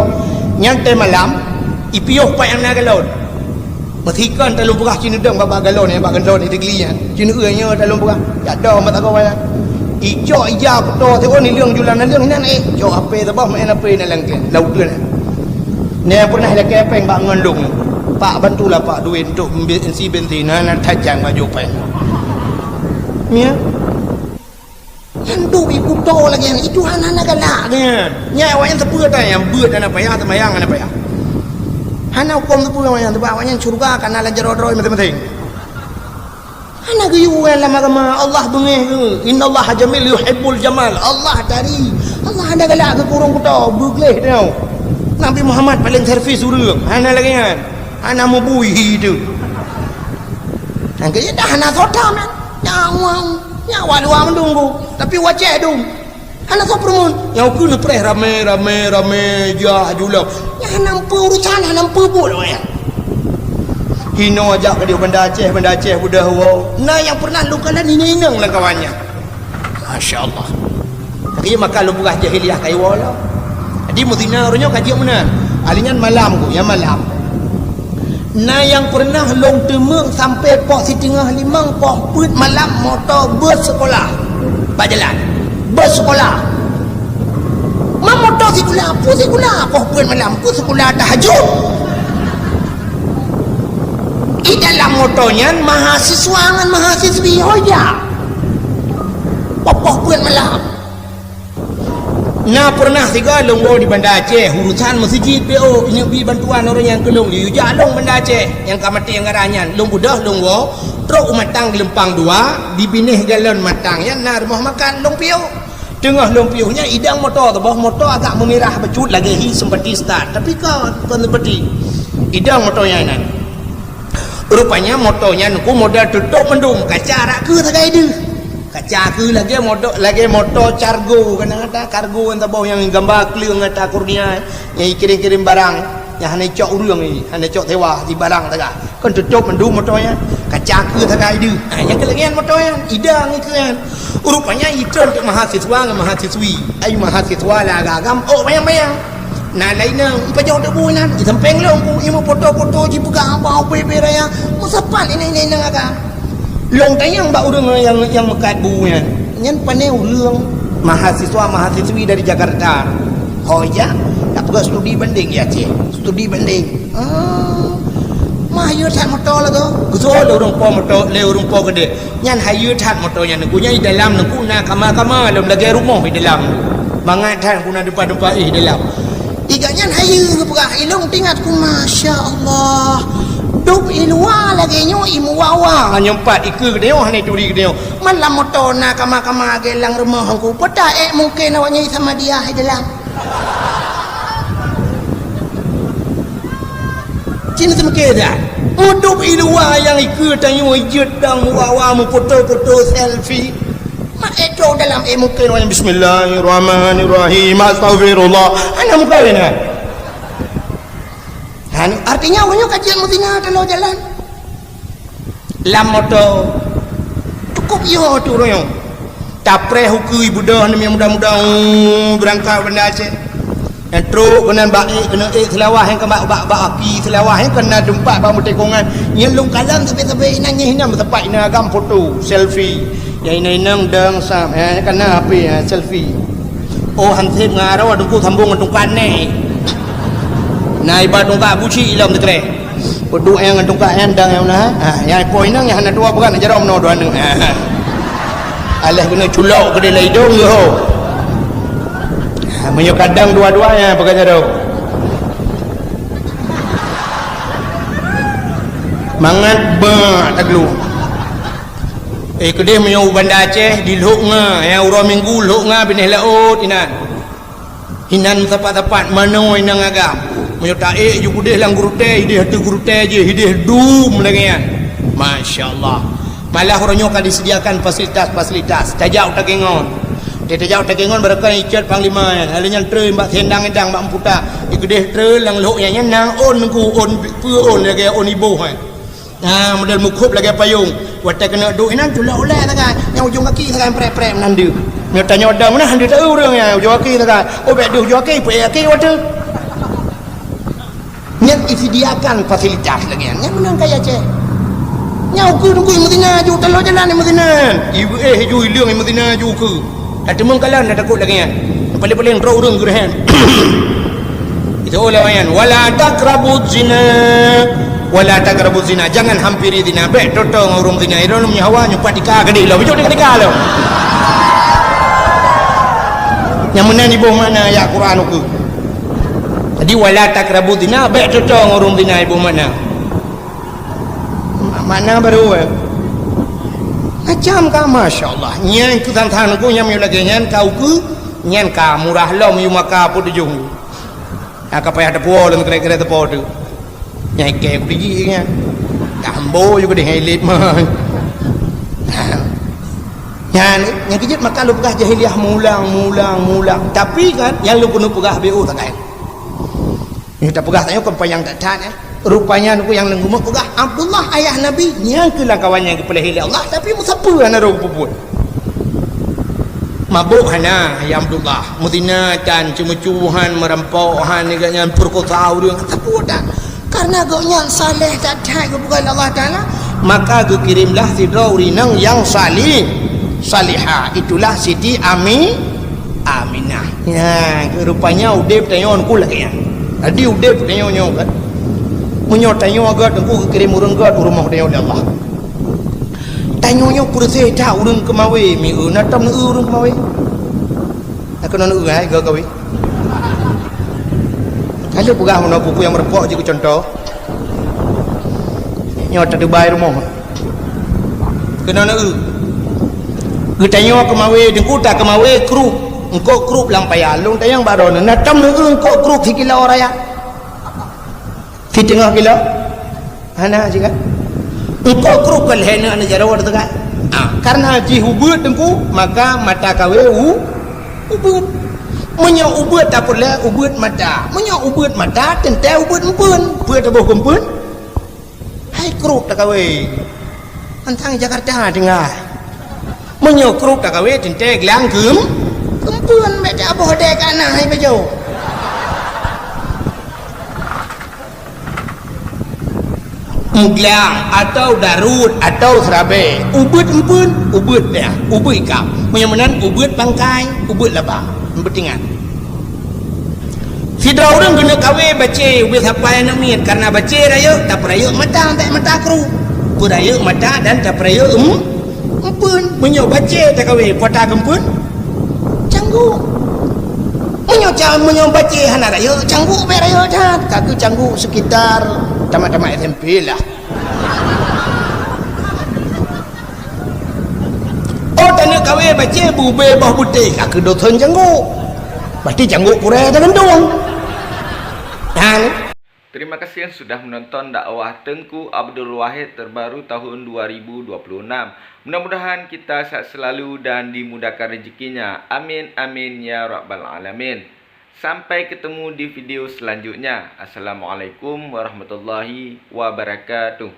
Nyan teuh malam, ipiôh pat nyang na galon. Meusikon talôn peugah ci neudong bak, bak galon nyan, bak galon nyan, di gli nyan. Ci neueu nyoe talôn peugah, jak dong bak sagoe nyan. Icok ija kuto siôn, ileueng ju lam naleueng nyan, eh, cok H P saboh, main H P na lam, lam uteuen nyan. Nyan pernah ilakèe péng bak ngon lôn. Pak, bantulah Pak duit untuk beli isi bensin, hana tajang baju péng. Ya. Nyan duek ikuto lagèe nyan, itu hana, hana galak nyan. Nyan awaknyan sapeue ata nyang beuet hana payah, seumayang hana payah. Hana huköm sapeue awaknyan, sabab awaknyan syeuruga ka na lam jaroe droe maséng-maséng. Hana geuyue lam agama, Allah beungéh geuh. Innallaha jamil yuhibbul jamal. Allah tari. Allah hana galak keu ureueng kuto, beugleh teuh. Nabi Muhammad paléng servis ureueng. Hana lagèe nyan. Hana meubui hi teuh. Nyang keu dah hana soe tham nyan. Nyang wang, nyang wa luwa meudunggu. Tapi wacée dum. Hana soe peureumeun. Nyang keu neupreh ramé, ramé, ramé, jah, julok. Nyang hana meupeue urusan, hana meupeue buet awaknyan. Hinoe jak keudéh Banda Aceh, Banda Aceh beudôh woe. Na nyang pernah lôn kalon inong-inong lam kawan nyan. Masya Allah. Tapi maka lôn peugah jahiliyah ka iwoe lom. Jadi meutina uroe nyoe ka jeuet meunan. Ahli nyan malam ku, nyang malam. Na nyang pernah lôn teumeuek sampoe poh siteungoh limong, poh peuet malam moto bus sekolah. Bak jalan. Bus sekolah. Ma moto sikula, peue sikula, poh peuet malam, peue sikula tahajud. Di dalam moto nyan mahasiswa ngon mahasiswi ho jak. Poh-poh peuet malam. Na pernah sigoe lôn woe di Banda Aceh, urusan meuseujid P O, inyoe bi bantuan ureueng nyang keu lôn, yue jak lôn Banda Aceh, nyang ka maté nyang gara nyan, lôn beudôh lôn woe, trok u Matang Geulumpang dua, di binéh galon Matang nyan na rumoh makan, lôn piôh. Teungoh lôn piôh nyan, idang moto teuboh, moto agak meumirah bacut lagèe hi seumpati start, tapi kon, kon seumpati. Idang moto nyan inan. Rupanya moto nyan ku model tutôp mandum, kaca rak keu sagai deuh. Kaca keu lagèe moto, lagèe moto cargo, kan ata kargo nyang teuboh nyang gamba kleueng ata Kurnia, nyang ikirém-kirém barang, nyang hana icok ureueng, hana icok sewa, di barang sagai. Kan tutôp mandum moto nyan, kaca keu sagai deuh. Ha, nyang keu lagèe nyan moto nyan, idang keu nyan. Rupanya itrön teuk mahasiswa ngon mahasiswi. Ai mahasiswa lam agam-agam, ôk bayang-bayang. Na laén nyan, ipajoh teuk bu nyan, isampéng lôn ku, imeupoto-poto, jipeugah haba ubé-ubé raya, meusapat inong-inong agam. Lôn tanyong bak ureueng nyang, nyang meukat bu nyan. Nyan pané ureueng mahasiswa-mahasiswi dari Jakarta. Ho jak, tapeugah studi banding di Aceh. Studi banding. Ah, mah hayeue that moto lagoe. Geuseuôt lé ureueng po moto, lé ureueng po keudéh. Nyan hayeue that moto nyan. Nungku nyan di dalam nungku na kama-kama lom lagèe rumoh di dalam. Mangat that nungku na deumpa-deumpa éh di dalam. Di gobnyan hayeue geupeugah, ilôn teuingat ku, masya Allah. Dub i luwa lagèe nyoe i muwa-wa. Nyoe pat i keue geutanyoe hana turi geutanyoe. Man lam moto na kama-kama lagèe lam rumoh Teungku. Peue ta ék mungken awak nyan i Samadiyah i dalam. Cit seumeukeda. Meudub i luwa nyang i keue tanyoe jeuet dang muwa-wa meufoto-foto selfie. Mak ék trok dalam ék mungken awak nyan bismillahirrahmanirrahim. Astagfirullah. Hana mungken kan? Hana, artinya ureueng nyoe ka jeuet meuzina taloe jalan. Lam moto. Cukup yo tu ureueng nyoe. Tapreh ukeue beudôh namiet muda-muda, uh, beurangkat Banda Aceh. Nyang trok keunan bak ék, keuneuk ék seulawah nyang keunan bak, bak, bak aki seulawah nyang keunan teumpat bak meutekongan. Nyan lôn kalon sabe-sabe inan nyan hinan meusapat inan agam foto, selfie. Nyang inong-inong dong sam, eh, kana H P, eh, selfie. Oh, hanseb ngon aroe Teungku sambong ngon tungkat nèh. Na iba tungkat buci ilom teukreh. Peuduek nyang ngon tungkat nyan dong nyang na. Ha, nyang ipoh inong nyang hana tuwoe peugah na jaroe meunoe dua aneuk. Ha. Alah keuneuk culok keudeh lam idong yo. Ha, meunyoe kadang dua-dua nyang peugah jaroe. Mangat bak taglu. Eh, keudeh meunyoe u Banda Aceh, di Lhok Nga, nyang uroe Minggu Lhok Nga binéh laôt inan. Inan sapat-sapat manoe inong agam. Meunyoe taék ju keudeh lam gurutée, ideh ateueh gurutée jih, ideh dum lagée nyan. Masya Allah. Malah uroe nyoe ka disediakan fasilitas-fasilitas. Tajak u Takengon. Di tajak u Takengon barokon icet panglima nyan. Lalu nyan treun bak sendang-endang bak meuputa. Di keudeh treun lam lhok nyan, nyan na ôn nengku, ôn peue ôn lagée ôn iboh, eh. Ha, model mukhop lagée payong. Watée keuneuk duek inan culok ulée sagai. Nyang ujong gaki sagai prek-prek meunan deuek. Nyoe tanyoe dong meunan deuek ureueng nyang ujong gaki sagai. Oh, bék deuek ujong gaki, peuék gaki watée. Nyan disediakan fasilitas lagée nyan. Nyan meunan kaya Aceh. Nyang ukeue nunggu i meuzina ju taloe jalan i meuzina. Ibu éh ju ileueng i meuzina ju ukeue. Ka teumeung kalon dah takot lagée nyan. Paléng-paléng droe ureueng geureuhem. Itu oleh nyan, "Wala taqrabuz zina, wala taqrabuz zina." Jangan hampiri zina. Bék toe-toe ngon ureueng zina. Ilôn meunyoe hawa nyoe pat tika keudeh lom. Bijok tika lom. Nyang meunan iboh makna ayat Quran ukeue. Jadi, "Wala taqrabuz zina", bék toe-toe ngon ureueng zina iboh makna. Ma-, makna baru, eh. Macam ka, masya Allah. Nyan keu than-than ku nyang meunyoe lagée nyan ka ukeue, nyan ka murah lom yue maka peutujoh. Ka payah teupuwoe lom kira-kira teupo tu. Nyang ikée ku dijih nyan. Ka hembo ju keudeh nyan ilet mah. Nyan, nyang keujeuet maka lôn peugah jahiliyah mulang, mulang, mulang. Tapi kan, nyang lôn keuneuk peugah B O sagai. Nyoe tapeugah tanyoe kon panyang that-that, eh. Rupanya nyoe nyang lôn geumeuk peugah, Abdullah ayah Nabi, nyang keu lam kawan nyang geupeulahé lé Allah, tapi meusapeue hana roh geupeubeuet. Mabök hana, ya Abdullah. Meuzina tan, ceumeucue han, meurampok han, nyan peurekosa ureueng, sapeue tan. Karena gobnyan saleh that-that geupeugah lé Allah Taala, maka geukirimlah sidroe ureueng inong nyang salih, salihah. Itulah Siti Ami-, Aminah. Nyan, rupanya udeb tanyoe nyoe lagée nyan. Jadi udeb tanyoe nyoe kan. Meunyoe tanyoe gét teungku geukirém ureueng gét u rumoh tanyoe lé Allah. Tanyoe nyoe peureuséh that ureueng keumawé, mieu na tom neu ureueng keumawé. Aku neu hai geuh kawé. Kalau peugah meunoe pupu nyang meureumpok jeuet keu contoh. Nyoe teudubai rumoh. Keunoe neu. Geutanyoe keumawé, deungku ta keumawé krup. Eungkôt krup lam paya. Lôn tanyong bak droeneuh, na tom neu eungkôt krup sikilo raya? Siteungoh kilo? Hana sikat. Eungkôt krup kon lhée neu aneuk jaroe teuka. Ah, karena jih ubeuet deungku, maka mata kawé u-, ubeuet. Meunyoe ubeuet tapeureulée ubeuet mata. Meunyoe ubeuet mata, teuntée ubeuet empeuen. Peue teuboh keu empeuen? Hai krup takawé. Antang Jakarta tinggai. Meunyoe krup takawé teuntée glang keum-, keumpeuen bék taboh dek kana hai beujô. Meuglang atau darut atau seurabée, ubeuet empeuen, ubeuet deh, ubeuet ikab. Meunyoe meunan ubeuet bangkai, ubeuet laba. Beutingat. Sidroe ureueng keuneuk kawé bacé ubé sapai aneuk miet, karena bacé rayeuk tapeurayeuk mata, bék mata krup. Peurayeuk mata dan tapeurayeuk em-, empeuen. Meunyoe bacé takawé, peue ta keu empeuen? Cangguek. Meunyoe ca-, meunyoe bacé hana rayeuk, cangguk bèk rayeuk that. Ka keuh cangguk sekitar tamat-tamat S M P lah. Oh, taneuk kawé bacé bubé boh butéh, ka keuh dosen cangguk. Berarti cangguk kuré teugantung. Hang. Terima kasih yang sudah menonton dakwah Tengku Abdul Wahid terbaru tahun dua ribu dua puluh enam. Mudah-mudahan kita sehat selalu dan dimudahkan rezekinya. Amin, amin, ya rabbal alamin. Sampai ketemu di video selanjutnya. Assalamualaikum warahmatullahi wabarakatuh.